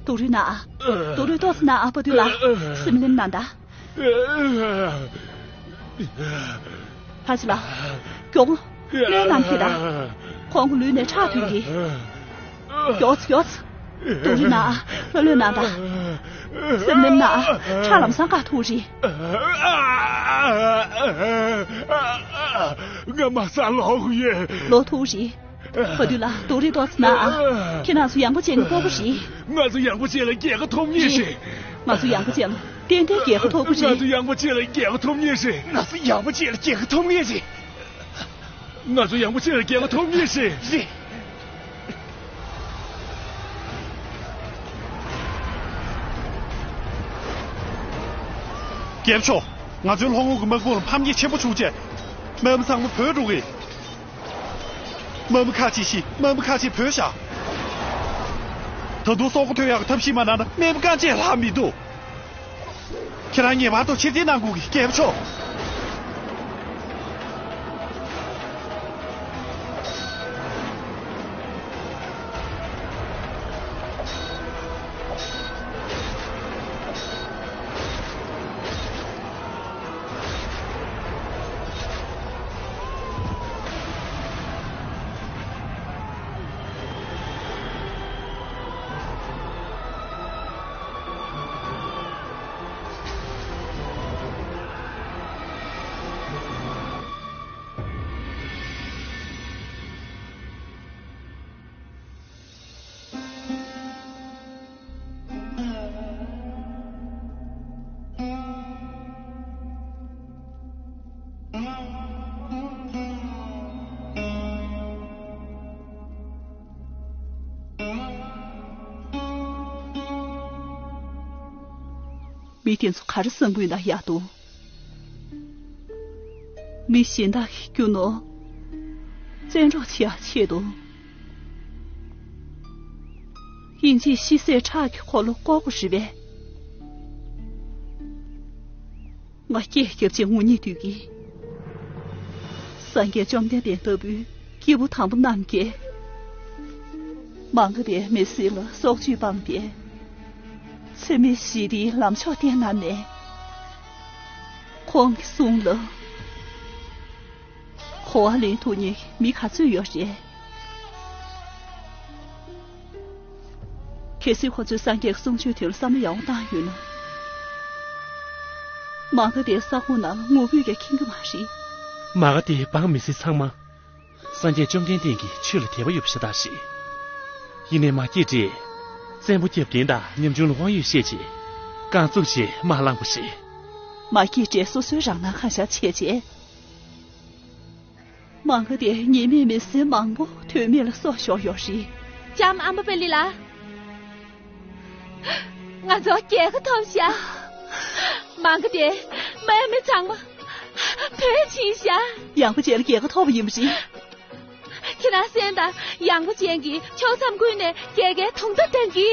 སྡུག་རུས་གནང་ཨ། སྡུག་རུས་ཏོག་ཙམ་གནང་ཨ། བ་དུལ་ལགས། སེམས་ནེམ་གནང་ད། ཕ་ཆི་ལགས། མགྱོགས་པོ། བློས་བསླངས་ཕེབས་དང་། ཁོང་གི་ལུས་ནས་ཁྲག་ཐོན་གྱིས། མགྱོགས་ཙམ་མགྱོགས་ཙམ། སྡུག་རུས་གནང་ཨ། ལྷོད་ལྷོད་གནང་དང་། སེམས་ནེམ་གནང་ཨ། ཁྲག་ལམ་སང་བཀག་ཐུབ་རེད། ང་མ་ས་ལོག་ཡོད། ལོག་ཐུབ་རེད། བ་དུལ་ལགས། སྡུག་རུས་ཏོག་ཙམ་གནང་ཨ། ཁྱེད་རང་ཚོ་ཡངས་པོ་ཅན་གྱི་སྤོ་བོ་རེད། ང་ཚོ་ཡངས་པོ་ཅན་ལ་རྒྱལ་ཁ་ཐོབ་ངེས་རེད། རེད། ང་ཚོ་ཡངས་པོ་ཅན་ལ་ཏན་ཏན་རྒྱལ་ཁ་ཐོབ་པ་རེད། ང་ཚོ་ཡངས་པོ་ཅན་ལ་རྒྱལ་ཁ་ཐོབ་ངེས་རེད། ང་ཚོ་ཡངས་པོ་ཅན་ལ་རྒྱལ་ཁ་ཐོབ་ངེས་རེད། ང་ཚོ་ཡངས་པོ་ཅན་ལ་རྒྱལ་ཁ་ཐོབ་ངེས་རེད། རེད། རྒྱལ་པོ་མཆོག། ང་ཚོའི་ལྷོ་ངོས་ཀྱི་དམག་དཔུང་ལ་ཕམ་ཉེས་ཆེན་པོ་བྱུང་རྗེས། དམག་མི་ཚང་མ་བྲོས་འགྲོ་གི། དམག་མི་ཁག་ཅིག་ཤི། དམག་མི་ཁག་ཅིག་བྲོས་བཞག། ད་དུང་སྲོག་ཐོན་ཡག་གི་ཐབས་ཤེས་མ་གནང་ན་དམག་མི་རྐང་རྗེས་ལྷག་མི་འདུག། ཁྱེད་རང་ངེས་པར་དུ་ཕྱིར་འཐེན་གནང་དགོས་ཀྱི། རྒྱལ་པོ་མཆོག། མི་དེ་ཚོ་ག་རེ་བསམ་གྱི་ཡོད་ན་ཡག་འདུག་མི་གཞན་དག་གི་རྒྱུ་ནོར་བཙན་འཕྲོག་བྱེད་ཡག་ཆེད་དུ། དབྱིན་ཇིའི་ཤི་གསོན་ཁྲག་གི་འཁོར་ལོ་བསྐོར་དགོས་རེད་པས། ང་སྐད་རྒྱབ་བྱས་ངུ་སྙིང་འདོད་ཀྱིས། སངས་རྒྱས་བཅོམ་ལྡན་འདས་ལྟ་བུའི་སྐྱེས་བུ་དམ་པ་རྣམས་ཀྱིས། མ་འོངས་པའི་མི་སེར་ལ་སྲོག་གཅོད་སྤངས་ཏེ། འཚེ་མེད་ཞི་བདེའི་ལམ་མཆོག་བསྟན་གནང་ནས། ཁོང་གི་གསུང་ལ་གོ་བ་ལེན་ཐུབ་མཁན་མི་ག་ཚོད་ཡོད་རེད། གལ་སྲིད་ཁོ་ཚོས་སངས་རྒྱས་ཀྱི་གསུང་ཆོས་དོན་ལ་བསམ་བློ་ཡག་པོ་བཏང་ཡོད་ན། མ་ག་དེ་ས་ཁོངས་ནང་ངུ་འབོད་ཀྱང་ཁེངས་ཀྱི་མ་རེད། མ་ག་དེ་འབངས་མི་སེར་ཚང་མ། སངས་རྒྱས་བཅོམ་ལྡན་འདས་ཀྱི་ཆོས་ལ་དད་པ་ཡོད་པ་ཤ་སྟག་རེད། ཡིན་ནའི་མ་སྐྱེས་དགྲས་བཙན་པོ་སྐྱབས་བདེན་དང་ཉམ་ཆུང་ལ་དབང་ཡོད་བཤད་བྱས་རྐང་བཙུགས་བྱས་དམག་བསླངས་པ་རེད། མ་སྐྱེས་དགྲས་སོ་སོའི་རང་སྣང་གང་ཤར་བྱས་བྱས། མ་ག་དེ་ཉེས་མེད་མི་སེར་མང་པོ་དོན་མེད་ལ་སྲོག་ཤོར་ཡོད་རེད། ལྕམ་ཨ་མ་པེ་ལི་ལགས། ང་ཚོ་རྒྱལ་ཁ་ཐོབ་ཤག་མ་ག་དེ་དམག་མི་ཚང་མ་བོད་ཕྱིན་ཤག་ཡངས་པ་ཅན་ལ་རྒྱལ་ཁ་ཐོབ་པ་ཡིན་པ་རེད། ཁྱེད་རང་གསན་དང་། ཡངས་པ་ཅན་གྱིས་ཕྱོགས་མཚམས་ཀུན་ནས་རྒྱལ་ཁའི་དུང་བརྡ་བཏང་གི།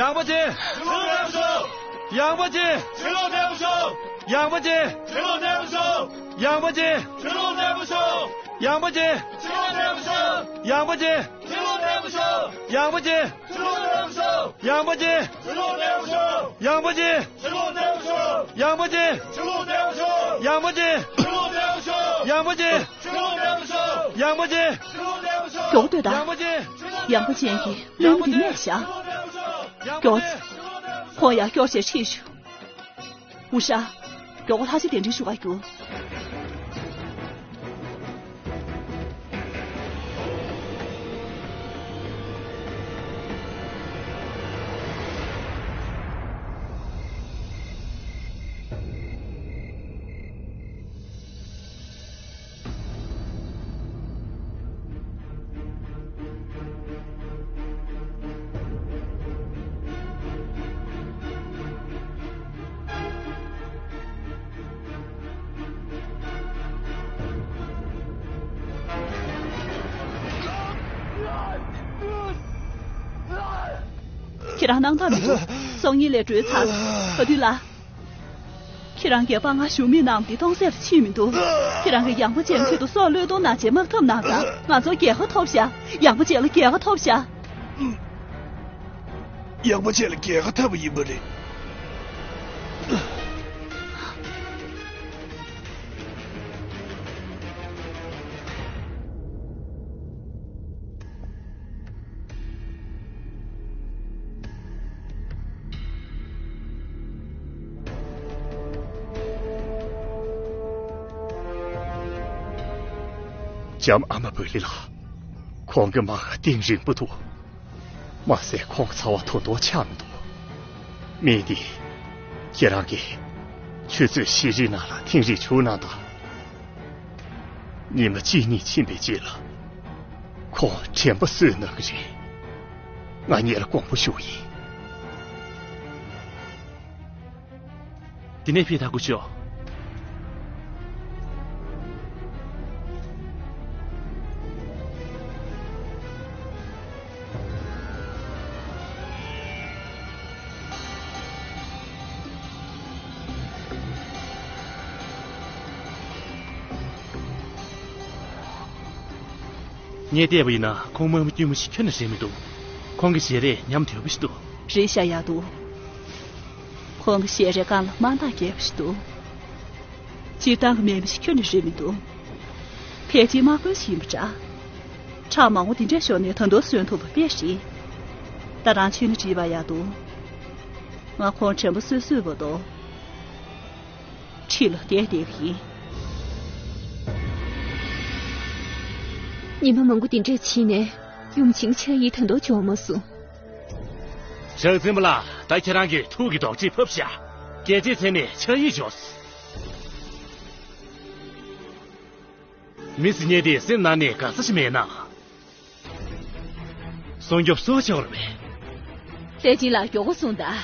ཡངས་པ་ཅན། ཡངས་པ་ཅན། ཡངས་པ་ཅན། ཡངས་པ་ཅན། ཡངས་པ་ཅན། ཡངས་པ་ཅན། ཡངས་པ་ཅན། ཡངས་པ་ཅན། ཡངས་པ་ཅན། ཡངས་པ་ཅན། ཡངས་པ་ཅན། ཡངས་པ་ཅན། ཡངས་པ་ཅན། མགྱོགས་སྡོད་དང་། ཡངས་པ་ཅན། ཡངས་པ་ཅན་གྱིས་བློན་པོ་འདི་རྨས་བཞག་མགྱོགས། ཁོང་ཡང་སྐྱོར་བྱས་ཁྲིད་ཤོག་འུ་ཤ། མགྱོགས་པོ་ལྷ་ཆེ་གདན་འདྲེན་ཞུ་ག་རྒྱུགས། ཁྱེད་རང་སྣང་དག་མི་འདུག་སང་ཉིན་ལས་གྲོལ་ཚར། ག་དུས་ལ། ཁྱེད་རང་གིས་དཔའ་ངར་ཞུམ་མེད་གནང་བ་འདི་སྟོང་ཟད་ལ་ཕྱིན་མི་འདུག་ཁྱེད་རང་གིས་ཡངས་པ་ཅན་ཁྱོད་དུ་སྲོག་བློས་གཏོང་གནང་བྱས་དམག་འཐབ་གནང་དང་། ང་ཚོར་རྒྱལ་ཁ་ཐོབ་ཤག་ཡངས་པ་ཅན་ལ་རྒྱལ་ཁ་ཐོབ་ཤག་ཡངས་པ་ཅན་ལ་རྒྱལ་ཁ་ཐོབ་པ་ཡིན་པ་རེད། ལྕམ་ཨ་མ་བོད་ལི་ལགས། ཁོང་གི་མ་གཏིང་རིང་པོ་འདུག་མ་ཟད་ཁོང་ཚ་བ་དོ་དོ་ཆགས་མི་འདུག་མི་འདི། ཁྱེད་རང་གིས་ཆུ་ཚོད་ཕྱེད་རིང་ནང་ལ་ཐེངས་རེ་བྱུག་གནང་དང་། ཉི་མ་གཅིག་གཉིས་ཕྱིན་པའི་རྗེས་ལ། ཁོང་དྲན་པ་གསོས་གནང་གི་རེད། ང་ཉིད་ལ་དགོངས་པ་ཞུ་ཡིན། དེ་ནས་ཕེབས་ཐག་གོ་ཤོག་ངས་བལྟས་པ་ཡིན་ན་ཁོང་དམག་མི་དཀྱུས་མ་ཞིག་ཁྱོན་ནས་རེད་མི་འདུག་ཁོང་གི་ཞལ་རས་ཉམས་དོད་པོ་ཞིག་འདུག་རེད་ཤག་ཡག་འདུག་ཁོང་གི་ཞལ་རས་སྒང་ལ་དམར་མདངས་རྒྱས་པ་ཞིག་འདུག་སྤྱིར་བཏང་གི་དམག་མི་ཞིག་ཁྱོན་ནས་རེད་མི་འདུག་ཕལ་ཆེར་དམག་དཔོན་ཞིག་ཡིན་པ་འདྲ། ཁྲག་མང་པོ་འདི་འདྲ་ཤོར་ནས་ད་དུང་གསོན་ཐུབ་པ་དཔེ་རེད། ད་རང་ཁྱོན་ནས་དྲིས་པ་ཡག་འདུག་ང་ཁོང་དྲན་པ་གསོས་གསོས་བར་དུ། ཁྲིད་ལ་བསྡད་བསྡད་ཀྱི་ཡིན། ཉི་མ་མང་པོ་འདི་འདྲ་ཕྱིན་ནས་ཡུམ་ཆེན་ཕྱག་ཡིག་ད་དུང་འབྱོར་མ་སོང་། ཞག་རྩིན་པ་ལགས། ད་ཁྱེད་རང་གིས་ཐུགས་ཀྱི་རྡོག་ཁྲེས་ཕབ་ཤག་རྒྱལ་རྩེ་མཚན་མའི་ཕྱག་ཡིག་འབྱོར་སོང་། མི་ཟེར་མཁན་དེ་སེམས་ནང་ནས་དགའ་ས་ཞིག་མེད་ན། སྲུང་སྐྱོབ་གསོ་བྱ་བར་མེད། ཏའེ་ཅིན་ལགས་མགྱོགས་པོ་གསུངས་དང་།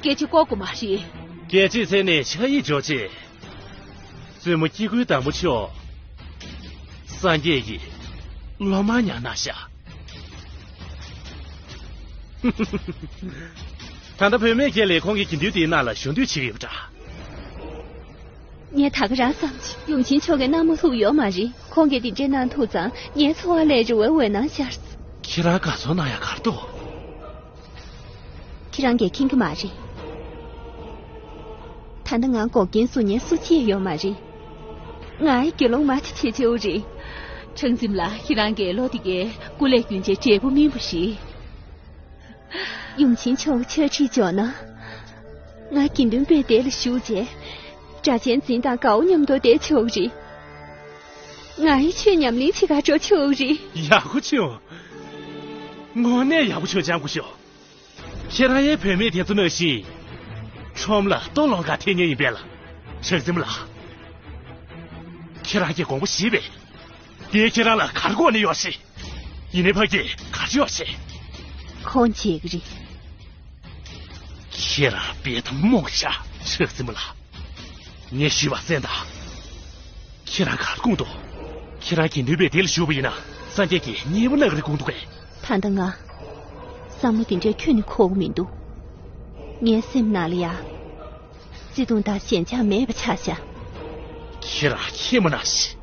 སྐད་ཆ་གོ་དགོས་མ་རེད། སྐད་ཆའི་ཚད་ནས་ཆ་ཡིས་འཇོག་ཆེད། བཙུན་མོ་སྐྱེ་དགུའི་བདག་མོ་མཆོག་སངས་རྒྱས་ཀྱི་སློབ་མ་ཉར་གནང་ཤག་ད་ལྟ་བུད་མེད་ཁྱེད་ལས་ཁོང་གི་དགེ་འདུན་དེའི་ནང་ལ་ཞུགས་འདོད་བྱེད་ཀྱི་ཡོད་པ་འདྲ། ངས་ད་ག་རང་བསམ་བྱས་ཡུམ་ཆེན་མཆོག་གིས་གནང་མ་ཐུབ་ཡོད་མ་རེད། ཁོང་གིས་དེ་འདྲའི་གནང་ཐུབ་ཙང་ངའི་འཚོ་བ་ལས་རེ་བའི་འོད་སྣང་ཤར་སོང་། ཁྱེད་རང་དགའ་ཚོར་གནང་ཡག་ག་རེ་འདུག་ཁྱེད་རང་གིས་མཁྱེན་གྱི་མ་རེད། ད་ལྟ་ང་འགོག་རྐྱེན་བཟོ་མཁན་སུ་གཅིག་ཡོད་མ་རེད། ང་ཡི་དགེ་སློང་མ་ཅིག་བྱེད་ཆོག་རེད། ཁྲང་འཛིན་ལགས། ཁྱེད་རང་གིས་ལོ་དེ་གའི་སྐུ་ལས་རྒྱུན་ཆད་འབྲས་བུ་སྨིན་པ་ཞིག་ཡུམ་ཆེན་མཆོག་གི་ཆོས་ཁྲིད་འཇོག་ན། ང་དགེ་འདུན་པའི་སྡེ་ལ་ཞུགས་རྗེས། སྒྲ་གཅན་འཛིན་དང་དགའ་བོ་མཉམ་དུ་བསྡད་ཆོག་རེད། ང་ཡི་ཆོས་ཉམས་ལེན་བྱེད་གར་འགྲོ་ཆོག་རེད། ཡག་པོ་བྱུང་། དངོས་གནས་ཡག་པོ་བྱུང་། ལྕམ་སྐུ་ཞབས། ཁྱེད་རང་ཡང་བུད་མེད་དེ་ཚོ་ནང་བཞིན། ཁྲོམ་ལ་ལྟོ་སློང་གར་ཐེབས་མཁན་ཡིན་པས་ལ། ཁྲང་འཛིན་ལགས། ཁྱེད་རང་གིས་དགོངས་པ་བཞེས་པས། དེས་ཁྱེད་རང་ལ་ག་རེ་དགོས་ནས་ཡོད་ཤེས། ཡིན་ནའི་ཕ་གིར་ག་རེ་ཡོད་ཤེས། ཁོང་བརྗེད་ཀྱི་རེད། ཁྱེད་རང་དཔེ་དང་རྨོངས་ཤག་ཁྲང་འཛིན་ལགས། ངས་ཞུས་པ་གསན་དང་། ཁྱེད་རང་ག་རེ་དགོངས་འདུག་ཁྱེད་རང་དགེ་འདུན་པའི་སྡེ་ལ་ཞུགས་པ་ཡིན་ན་སངས་རྒྱས་ཀྱིས་མཉེས་པོ་གནང་གི་རེད་དགོངས་འདུག་གས། ད་ལྟ་ང་བསམ་བློ་དེ་འདྲའི་ཁྱོན་ནས་འཁོར་གྱི་མི་འདུག་ངའི་སེམས་ནང་ལ་ཡ། བརྩེ་དུང་དང་ཞེན་ཆགས་མེད་པ་ཆགས་ཤག་ཁྱེད་རང་ཁྱེད་མ་ན་ཤི།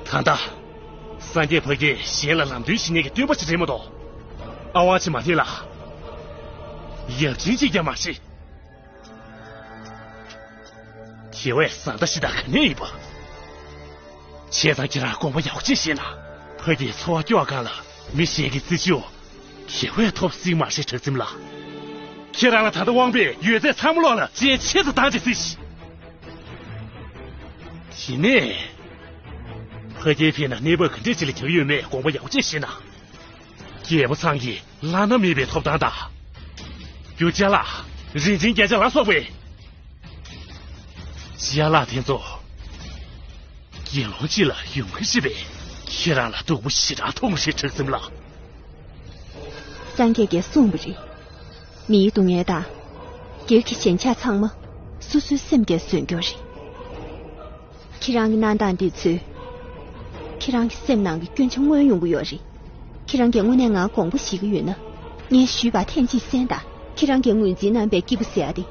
ད་ལྟ། སངས་རྒྱས་ཕ་གིར་གཞན་ལ་ལམ་སྟོན་བྱེད་མཁན་གྱི་སྟོན་པ་ཞིག་རེད་མ་གཏོགས། ཨ་ཝང་ཆི་མ་ཐི་ལ། ཡབ་ཆེན་ཅིག་ཀྱང་མ་རེད། དེ་བས་བཟའ་ཟླ་ཞིག་དང་ག་ནས་ཡིན་པ། བྱས་ཙང་ཁྱེད་རང་དགོངས་པ་ཡག་པོ་ཅིག་བཞེས་ན། ཕ་གིའི་འཚོ་བ་སྐྱོང་སྒང་ལ་མི་གཞན་གྱི་རྩིས་ཆུ། དེ་བས་ཐོབ་སྲིད་མ་རེད་ཁྲང་འཛིན་ལགས། ཁྱེད་རང་ལ་ད་ལྟ་དབང་པས་ཡོད་ཚད་ཚང་མ་སློག་ལ་ཅན་ཆེད་དུ་བཏང་ཅིག་སྲིད། དེ་ནས། ཕ་གིར་ཕེབས་ན་གནས་བབ་ག་འདྲས་ཅིག་ལ་འགྱུར་ཡོད་མེད་དགོངས་པ་ཡག་པོ་ཅིག་བཞེས་ན། རྒྱལ་པོ་ཚང་གི་བླ་ན་མེད་པའི་ཐོབ་ཐང་དང་། རྒྱུ་ཅ་ལག་རིན་ཆེན་བརྒྱ་ཆ་ལ་སོགས་པའི། ཅ་ལག་དེ་ཚོ། དགེ་སློང་གཅིག་ལ་ཡོང་གི་རེད་པས། ཁྱེད་རང་ལ་སྡུག་པོ་ཞེ་དྲག་མཐོང་གི་རེད་ཁྲང་འཛིན་ལགས། སངས་རྒྱས་ཀྱིས་གསུངས་པ་རེད། མིའི་སྡུག་བསྔལ་དང་། སྒེར་གྱི་ཞེན་ཆགས་ཚང་མ། སོ་སོའི་སེམས་ཀྱིས་བཟོས་རྒྱུ་རེད། ཁྱེད་རང་གི་གནང་སྟངས་འདི་ཚོས། ཁྱེད་རང་གི་སེམས་ནང་གི་སྐྱོན་ཆ་མངོན་ཡོང་གི་ཡོད་རེད། ཁྱེད་རང་གིས་དངོས་གནས་ང་དགོངས་པ་བཞེས་ཀྱི་ཡོད་ན། ངས་ཞུས་པ་ཐེངས་གཅིག་གསན་དང་། ཁྱེད་རང་གིས་ངོས་འཛིན་གནང་པའི་སྐྱེས་བུ་ཟེར་ཡ་དེ།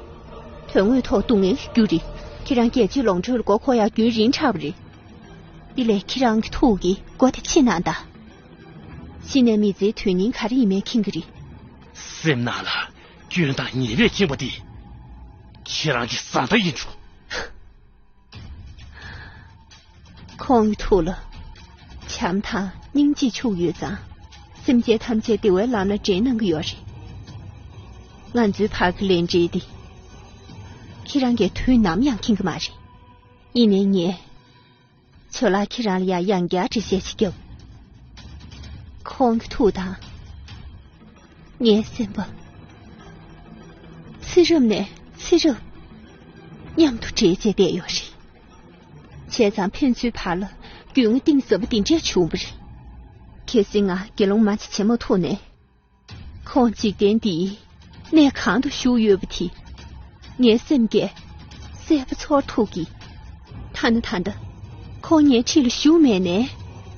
དོན་དངོས་ཐོག་སྡུག་བསྔལ་གྱི་རྒྱུ་རེད། ཁྱེད་རང་སྐད་ཅིག་ལོངས་སྤྱོད་ལ་མགོ་འཁོར་ཡག་རྒྱུན་རིང་དྲགས་པ་རེད། དེ་ལས་ཁྱེད་རང་གི་ཐུགས་ཀྱི་སྒོ་དེ་ཕྱེ་གནང་དང་། ཕྱི་ནས་མི་ཚེའི་དོན་སྙིང་ག་རེ་ཡིན་མིན་མཁྱེན་གྱི་རེད། སེམས་ནང་ལ་སྐྱོན་དང་ཉེས་པས་ཁེངས་པ་དེ། ཁྱེད་རང་གི་བཟའ་ཟླ་ཡིན་འགྲོ། ཁོང་གི་ཐུགས་ལ། བྱམས་དང་སྙིང་རྗེ་ཕྱུག་ཡོད་ཙང་། སེམས་ཅན་ཐམས་ཅད་བདེ་བའི་ལམ་ལ་འདྲེན་གནང་གི་ཡོད་རེད། ང་ཚོའི་བར་གྱི་ལས་འབྲེལ་འདི། ཁྱེད་རང་གིས་དུས་ནམ་ཡང་མཁྱེན་གྱི་མ་རེད། ཡིན་ནའི་ངས། ཇོ་ལགས་ཁྱེད་རང་ལ་ཡང་ཡང་བསྐྱར་འགྲེལ་བཤད་ཅིག་བརྒྱབ། ཁོང་གི་ཐུགས་དང་། ངའི་སེམས་པ། ཚེ་རབས་ནས་ཚེ་རབས། མཉམ་དུ་འདྲེས་བྱས་བསྡད་ཡོད་རེད། བྱས་ཙང་ཕན་ཚུན་བར་ལ་རྒྱུས་མངའ་གཏིང་ཟབ་པོ་འདི་འདྲས་བྱུང་བ་རེད། གལ་སྲིད་ང་དགེ་སློང་མ་ཅིག་བྱེད་མ་ཐུབ་ནའི། ཁོང་འཇིག་རྟེན་འདིའི་གནས་གང་དུ་བཞུགས་ཡོད་པ་དེ། ངའི་སེམས་ཀྱིས་གསལ་པོ་ཚོར་ཐུབ་ཀྱི། ཐ་ན་ད་ལྟ། ཁོང་ངའི་འཁྲིས་ལ་བཞུགས་མེད་ནའི།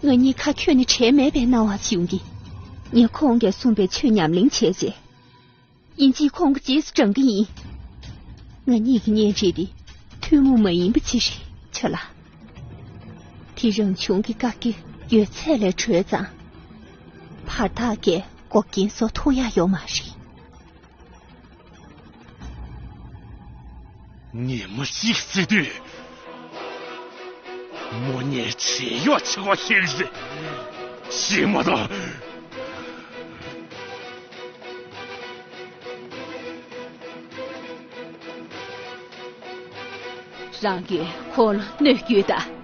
ང་གཉིས་ཁ་ཁྱོན་ནས་བྲལ་མེད་པའི་སྣང་བ་ཞིག་ཡོང་གི། ངས་ཁོང་གིས་གསུངས་པའི་ཆོས་ཉམས་ལེན་བྱས་རྗེས། ཡིན་གཅིག་ཁོང་གི་རྗེས་སུ་འབྲང་གི་ཡིན། ང་གཉིས་ཀྱི་གཉེན་སྒྲིག་འདི་ཐུན་མོང་མ་ཡིན་པ་ཅིག་རེད་ཆོ་ལགས། དེ་རང་བྱུང་གི་བཀག་རྒྱ་ཡོད་ཚད་ལས་གྲོལ་ཙང་། བར་ཐག་གིས་འགོག་རྐྱེན་བཟོ་ཐུབ་ཡ་ཡོད་མ་རེད། ཉི་མ་ཞིག་ཟེར་དུས། མོ་ཉལ་བྱེད་གཡོག་ཆེ་བ་ཤེས་རེད། ཤེས་མ་དང་། རང་གིས་ཁོང་ལ་གནོད་སྐྱེལ་དང་།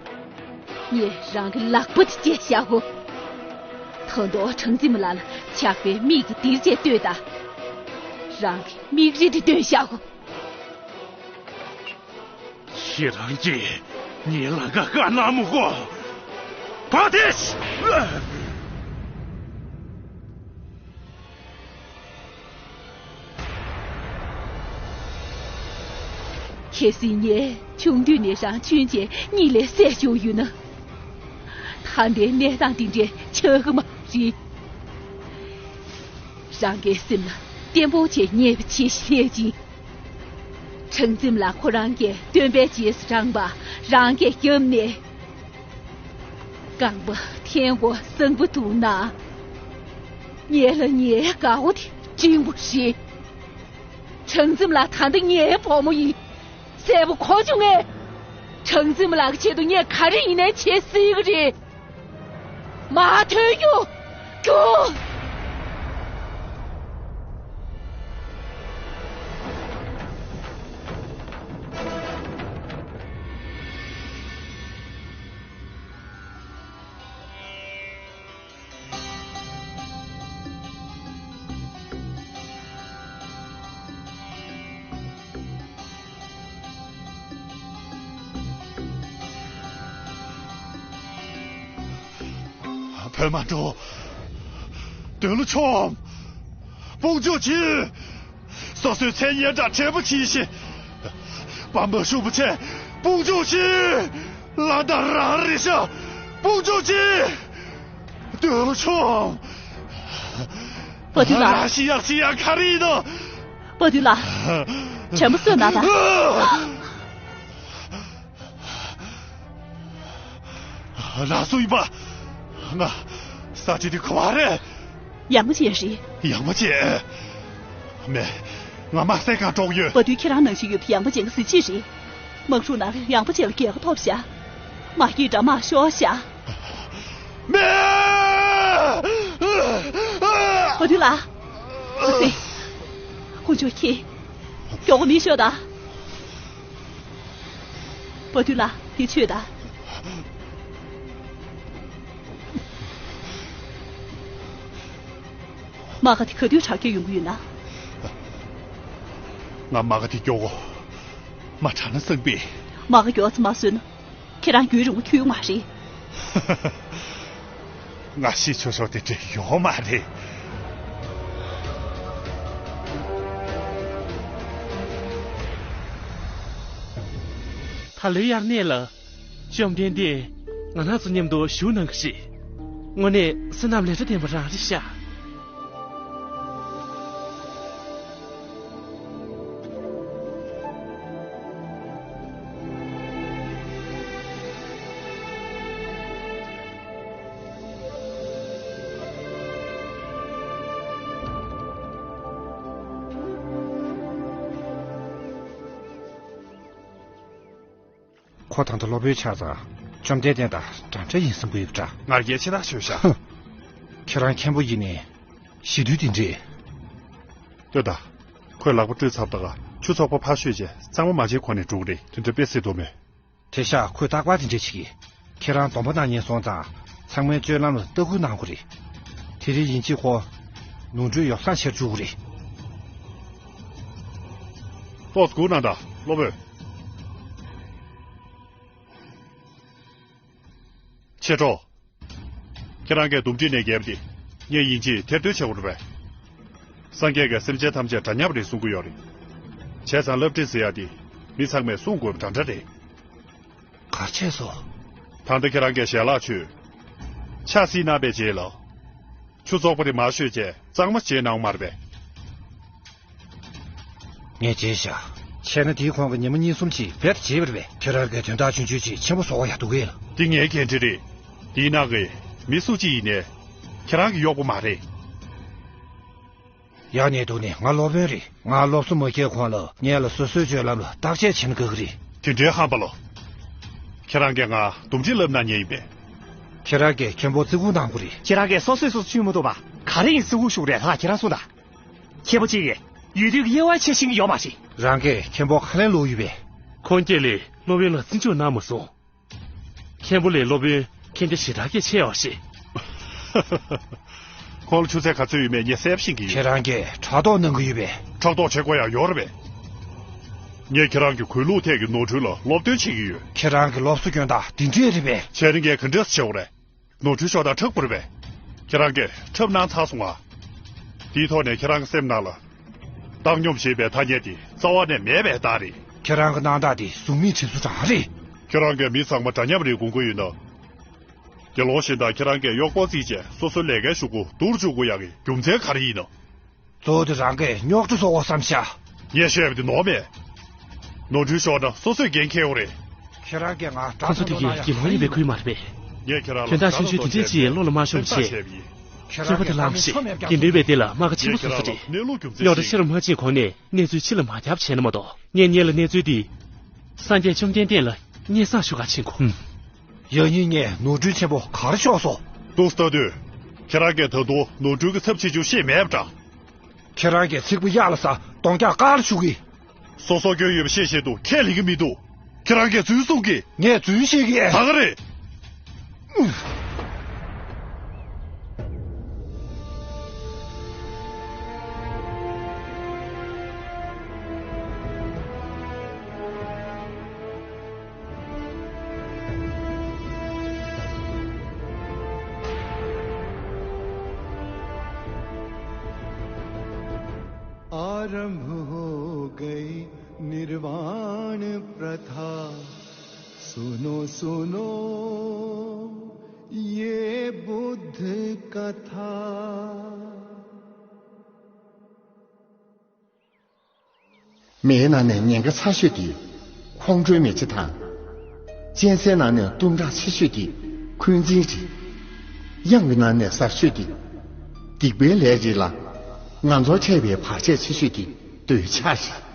ངས་རང་གི་ལག་པ་དེ་བཅད་བཞག་གོ། ད་དུང་ཁྲང་ཙི་མ་ལགས་ལ་ཇག་པའི་མིག་གིས་དེར་བཅད་ལྟོས་དང་། རང་གི་མིག་རིལ་དེ་བཏོན་བཞག་གོ། ཁྱེད་རང་གིས་ངའི་ལང་ཀ་བཀག་གནང་མི་དགོས། བ་དེ། གལ་སྲིད་ངས་ཆུང་དུས་ནས་རང་ཆུང་བྱས་གཉིད་ལས་སད་བཅུག་ཡོད་ན། ད་ལྟའི་གནས་སྟངས་འདི་འདྲའི་ཆགས་ཀྱི་མ་རེད། རང་གི་སེམས་ལ་བརྟན་པོ་བྱས་ཉེས་པ་བྱེད་ཤེས་ཅིང་། ཁྲང་འཛིན་ལགས་ཁོ་རང་གིས་སྟོན་པའི་རྗེས་སུ་འབྲངས་པ་རང་གིས་བརྒྱབ་ནས། རྐང་པ་འཐེན་དགོས་བསམ་པ་འདུག་ན། ངེད་ལ་ངའི་དགའ་བོ་དེ་འབྲིང་པོ་རེད། ཁྲང་འཛིན་ལགས་ད་ལྟ་ངའི་བུ་མོ་ཡིན། གསལ་པོ་གོ་བྱུང་ངས། ཁྲང་འཛིན་ལགས་ཀྱི་ཆེད་དུ་ངས་ག་རེ་ཡིན་ནའི་བྱེད་སྲིད་ཀྱི་རེད། མ་ཐོན་རྒྱུ། རྒྱུ། བོད་མ་འགྲོ། འདོད་ལོ་ཆོམ། དཔུང་འཇུག་གྱིས། སོ་སོའི་མཚན་སྙན་གྲགས་བྲལ་པོ་གྱིས་ཤིག་པ་མ་ཤུ་པ་ཆེ། དཔུང་འཇུག་གྱིས། ལ་ད་རང་རེ་ཤ། དཔུང་འཇུག་གྱིས། འདོད་ལོ་ཆོམ། པ་དུས་ལགས། ར་ཤི་ཡག་ཤི་ཡག་ག་རེ་ཡིན་ནོ། པ་དུས་ལགས། དྲན་པ་གསོས་གནང་དང་། ལགས་སོ་ཡིན་པ། ང་ས་ཆ་འདི་ག་བ་རེད། ཡང་མ་བྱས་རེད། ཡང་མ་བྱས། མེད། ང་མ་སེ་གང་འགྲོགས་ཡོད། པ་དུས་ཁྱེད་རང་ནང་བཞིན་ཡོད་པའི་ཡང་མ་བྱས་ག་ཟི་ཅི་རེད། དམག་འཁྲུག་ནང་ལ་ཡང་མ་བྱས་ལ་རྒྱལ་ཁ་ཐོབ་ཤག་མ་སྐྱིད་འདྲ་མ་ཤོར་ཤག་མེད། པ་དུས་ལགས། ཨ་ཙི། དཀོན་མཆོག་མཁྱེན། མགྱོགས་པོ་མི་ཤོག་དང་། པ་དུས་ལགས་དེ་ཆོས་དང་། མ་ག་དེ་ག་དུས་དྲག་སྐྱེད་ཡོང་གི་ཡོད་ན། ང་མ་ག་དེ་མགྱོགས་གོ། མ་དྲག་ན་བསམ་པས། མ་ག་མགྱོགས་ཙམ་མ་བཟོས་ན། ཁྱེད་རང་རྒྱུན་རིང་པོ་ཁྱོད་མ་རེད། ང་ཤི་ཆོག་ཆོག་དེ་འདྲ་ཡོད་མ་རེད། ད་ལོའི་དབྱར་གནས་ལ། བཅོམ་ལྡན་འདས་ང་རང་ཚོ་མཉམ་དུ་བཞུགས་གནང་གི་རེད། དངོས་གནས་བསོད་ནམས་ལས་སྒྲ་ལྡན་པ་རང་རེད་ཤག་ཁོ་ད་ལྟ་སློབ་དཔོན་ཆགས་ཙང་བཅོམ་ལྡན་འདས་དང་འདྲ་འདྲ་ཡིན་བསམ་གྱི་ཡོད་པ་འདྲ། ང་རྒྱལ་ཆེ་ཐག་ཆོད་ཤག་ཧུ། ཁྱེད་རང་མཁན་པོ་ཡིན་ནའི་ཞི་དུལ་དེ་འདྲས། ལྟོས་དང་། ཁོས་ལག་པ་བཀྲུས་ཚར་བ་དང་ཆུ་ཚོགས་པ་ཕར་བཤུས་རྗེས་གཙང་མ་མ་བྱས་གོང་ནས་འགྲོ་གི་རེད། དེ་འདྲ་དཔེ་སྲིད་དོ་མེད། དེ་ཤག་ཁོས་རྟག་པར་དེ་འདྲས་བྱེད་ཀྱི། ཁྱེད་རང་སྡོམ་པ་གནང་མཁན་སོང་ཙང་ཚང་མའི་སྤྱོད་ལམ་ལ་ལྟ་སྐུལ་གནང་དགོས་རེད། དེ་རིང་ཡིན་གཅིག་ཁོ་ནོར་འཁྲུལ་ཡོ་བསྲང་བྱེད་འཇུག་གི་རེད། ཏོག་ཙམ་སྒུག་གནང་དང་སློབ་དཔོན། མཆེད་གྲོགས། ཁྱེད་རང་གིས་འདུམ་འགྲིག་ནས་བརྒྱབ་སྟེ་ངས་ཡིན་གཅིག་ཐེར་འདོན་བྱེད་དགོས་རེད་པས། སངས་རྒྱས་ཀྱིས་སེམས་ཅན་ཐམས་ཅད་འདྲ་མཉམ་རེད་གསུང་གི་ཡོད་རེད། བྱས་ཙང་བསླབ་ཁྲིད་ཟེར་ཡག་དེ་མི་ཚང་མས་སྲུང་དགོས་པ་འདྲ་འདྲ་རེད། ག་རེ་བྱས་སོང་། ད་ལྟ་ཁྱེད་རང་གིས་ཞལ་ལག་མཆོད། ཕྱག་བསིལ་གནང་བའི་རྗེས་ལ། ཆུ་བཙོག་པ་དེ་མར་བཤུས་རྗེས་གཙང་མ་བྱས་གནང་མ་རེད་པས། ངས་བརྗེད་བཞག་བྱས་ན་དེའི་གོང་གི་ཉི་མ་གཉིས་གསུམ་ཅིག་རྦད་དེ་བརྗེད་པ་རེད་པས། ཁྱེད་རང་གིས་དོན་དག་ཆུང་ཆུང་ཅིག་ཆེན་པོ་བཟོ་བ་ཡག་འདུག་གས། འདི་ངའི་འགན་འཁྲི་རེད། འདིའི་ནང་གི་མི་སུ་གཅིག་ཡིན་ནའི་ཁྱེད་རང་གི་གཡོག་པོ་མ་རེད། ཡག་ནས་འདུག་ནས་ང་སློབ་དཔོན་རེད། ང་སློབ་གསོ་མ་བྱས་གོང་ལ་ངས་ལ་སོ་སོའི་སྤྱོད་ལམ་ལ་བརྟག་དཔྱད་བྱེད་ན་དགའ་གི་རེད། དེ་འདྲའི་ཧམ་པ་ལོ། ཁྱེད་རང་གིས་ང་འདུམ་འགྲིག་བསླབ་གནང་མཁན་ཡིན་པས། ཁྱེད་རང་གིས་མཁན་པོ་བརྩི་བཀུར་གནང་དགོས་རེད། ཁྱེད་རང་གིས་སོ་སོས་སོ་སོ་ཆུད་མི་ཐུབ་པ། ག་རེ་ཡིན་བརྩི་བཀུར་ཞུ་དགོས་རེད་ད་ཁྱེད་རང་གསུངས་དང་། མཁན་པོ་གཅིག་གིས་ཡུལ་དུས་ཀྱི་དབྱེ་བ་ཕྱེ་ཤེས་ཀྱི་ཡོད་མ་རེད། རང་གིས་མཁན་པོ་ཁ་ལན་སློག་ཡོད་པས། ཁོང་སྐྱེས་ལས་སློབ་དཔོན་ལ་བརྩི་འཇོག་གནང་མ་སོང་། མཁན་པོ་ལས་སློབ་དཔོན་མཁྱེན་རྒྱ་ཞེ་དྲག་གིས་ཆེ་བ་ཞིག་ཁོང་ལ་ཆུ་ཚད་ག་ཚོད་ཡོད་མེད་ངས་གསལ་པོ་ཤེས་ཀྱི་ཡོད། ཁྱེད་རང་གིས་ཕྲག་དོག་གནང་གི་ཡོད་པས། ཕྲག་དོག་བྱེད་དགོས་ཡག་ཡོད་རེད་པས། ངས་ཁྱེད་རང་གི་གུས་ལུགས་ཐད་ཀྱི་ནོར་འཁྲུལ་ལ་སློབ་སྟོན་བྱེད་ཀྱི་ཡོད། ཁྱེད་རང་གི་སློབ་གསོ་སྐྱོན་སྟངས་འདི་འདྲས་རེད་པས། བྱས་ན་ངས་ག་འདྲས་བྱེད་དགོས་རེད། ནོར་འཁྲུལ་ཤོར་སྟངས་འཁྲབ་དགོས་རེད་པས། ཁྱེད་རང་གིས་འཁྲབ་གནང་ཚར་སོང་ང་། དེའི་ཐོག་ནས་ཁྱེད་རང་གི་སེམས་ནང་ལ། བཏང་སྙོམས་ཞེས་པའི་ཐ་སྙད་དེ་རྩ་བ་ནས་མེད་པའི་རྟགས་རེད། ཁྱེད་རང་གི་སྣང་དག་དེ་གཟུགས་མེད་བྱེད་ཚུལ་རང་རེད། ཁྱེད་རང་གིས་མི་ཚང་མ་འདྲ་མཉམ་རེད་དགོངས་ཀྱི་ཡོད་ན། དགེ་སློང་གཞན་དག་ཁྱེད་རང་གིས་གཡོག་པོ་བརྩིས་བྱས་སོ་སོའི་ལས་ཀའི་གཞུག་གུ་སྡུག་རུ་འཇུག་དགོས་ཡག་གི་རྒྱུ་མཚན་ག་རེ་ཡིན་ནམ། གཙོ་བོ་དེ་རང་གིས་རྙོག་དྲ་བཟོ་དགོས་བསམ་ཤག་ངས་བཤད་པ་དེ་ནོར་མེད། ནོར་འཁྲུལ་ཤོར་ན་སོ་སོས་འགན་འཁྱེར་དགོས་རེད། ཁྱེད་རང་གིས་ང་ཁོ་ཚོ་དེ་གའི་དགེ་སློང་ཡིན་པའི་ཁུལ་མ་རེད་པས། ངས་ཁྱེད་རང་ལ་དོན་དག་ཆུང་ཆུང་དེ་འདྲས་ཅིག་བློ་ལ་མ་ཤོང་བྱས། སེམས་ཐག་བཅད་པ་ཡིན། རྩོད་པ་དེ་ལངས་ཤིག་དགེ་འདུན་པའི་སྡེ་ལ་རྨ་ཁ་ཆེན་པོ་བཟོ་ས་རེད། རྙོག་དྲ་ཆེ་རུ་མ་ཕྱིན་གོང་ནས་གནས་ཚུལ་ཕྱི་ལ་མ་བརྒྱབ་བྱས་ན་མ་གཏོགས། ངས་སྔོན་ལ་གནས་ཚུལ་འདི། སངས་རྒྱས་བཅོམ་ལྡན་འདས་ལ་སྙན་སེང་ཞུ་གར་ཕྱིན་གོ། ཡང་སྙིང་ནས་ནོར་འཁྲུལ་ཆེན་པོ་ག་རེ་ཤོར་སོང་། ཏུ་ལྟ་དུས། ཁྱེད་རང་གིས་ད་དུང་ནོར་འཁྲུལ་གྱི་ཚབས་ཆེ་ཆུང་ཤེས་མེད་པ་འདྲ། ཁྱེད་རང་གིས་ཚིག་པ་གཡར་ལ་ཟ་གདོང་རྒྱག་ཀར་ཞུ་གི། སོ་སོ་སྐྱོན་ཡོད་པ་ཤེས་བཞིན་དུ་ཁས་ལེན་གྱི་མི་འདུག་ཁྱེད་རང་གིས་རྫུན་གསུང་གི། ངས་རྫུན་བཤད་ཀྱི་ཨེ། ད་ག་རེད། आरंभ हो गई निर्वाण प्रथा। सुनो सुनो ये बुद्ध कथा। མེའི་ནང་ནས་ཉེན་ཁ་ཚ་ཤོས་དེ་ཁོང་ཁྲོའི་མེ་ལྕེ་དང་། གཅན་གཟན་ནང་ནས་གཏུམ་དྲག་ཆེ་ཤོས་དེ་འཁོན་འཛིན་རེད། གཡང་གི་ནང་ནས་གཟབ་ཤོས་དེ་སྡིག་པའི་ལས་རེད་ལ། ང་ཚོར་འཕྲད་པའི་བར་ཆད་ཆེ་ཤོས་དེ་འདོད་ཆགས་རེད།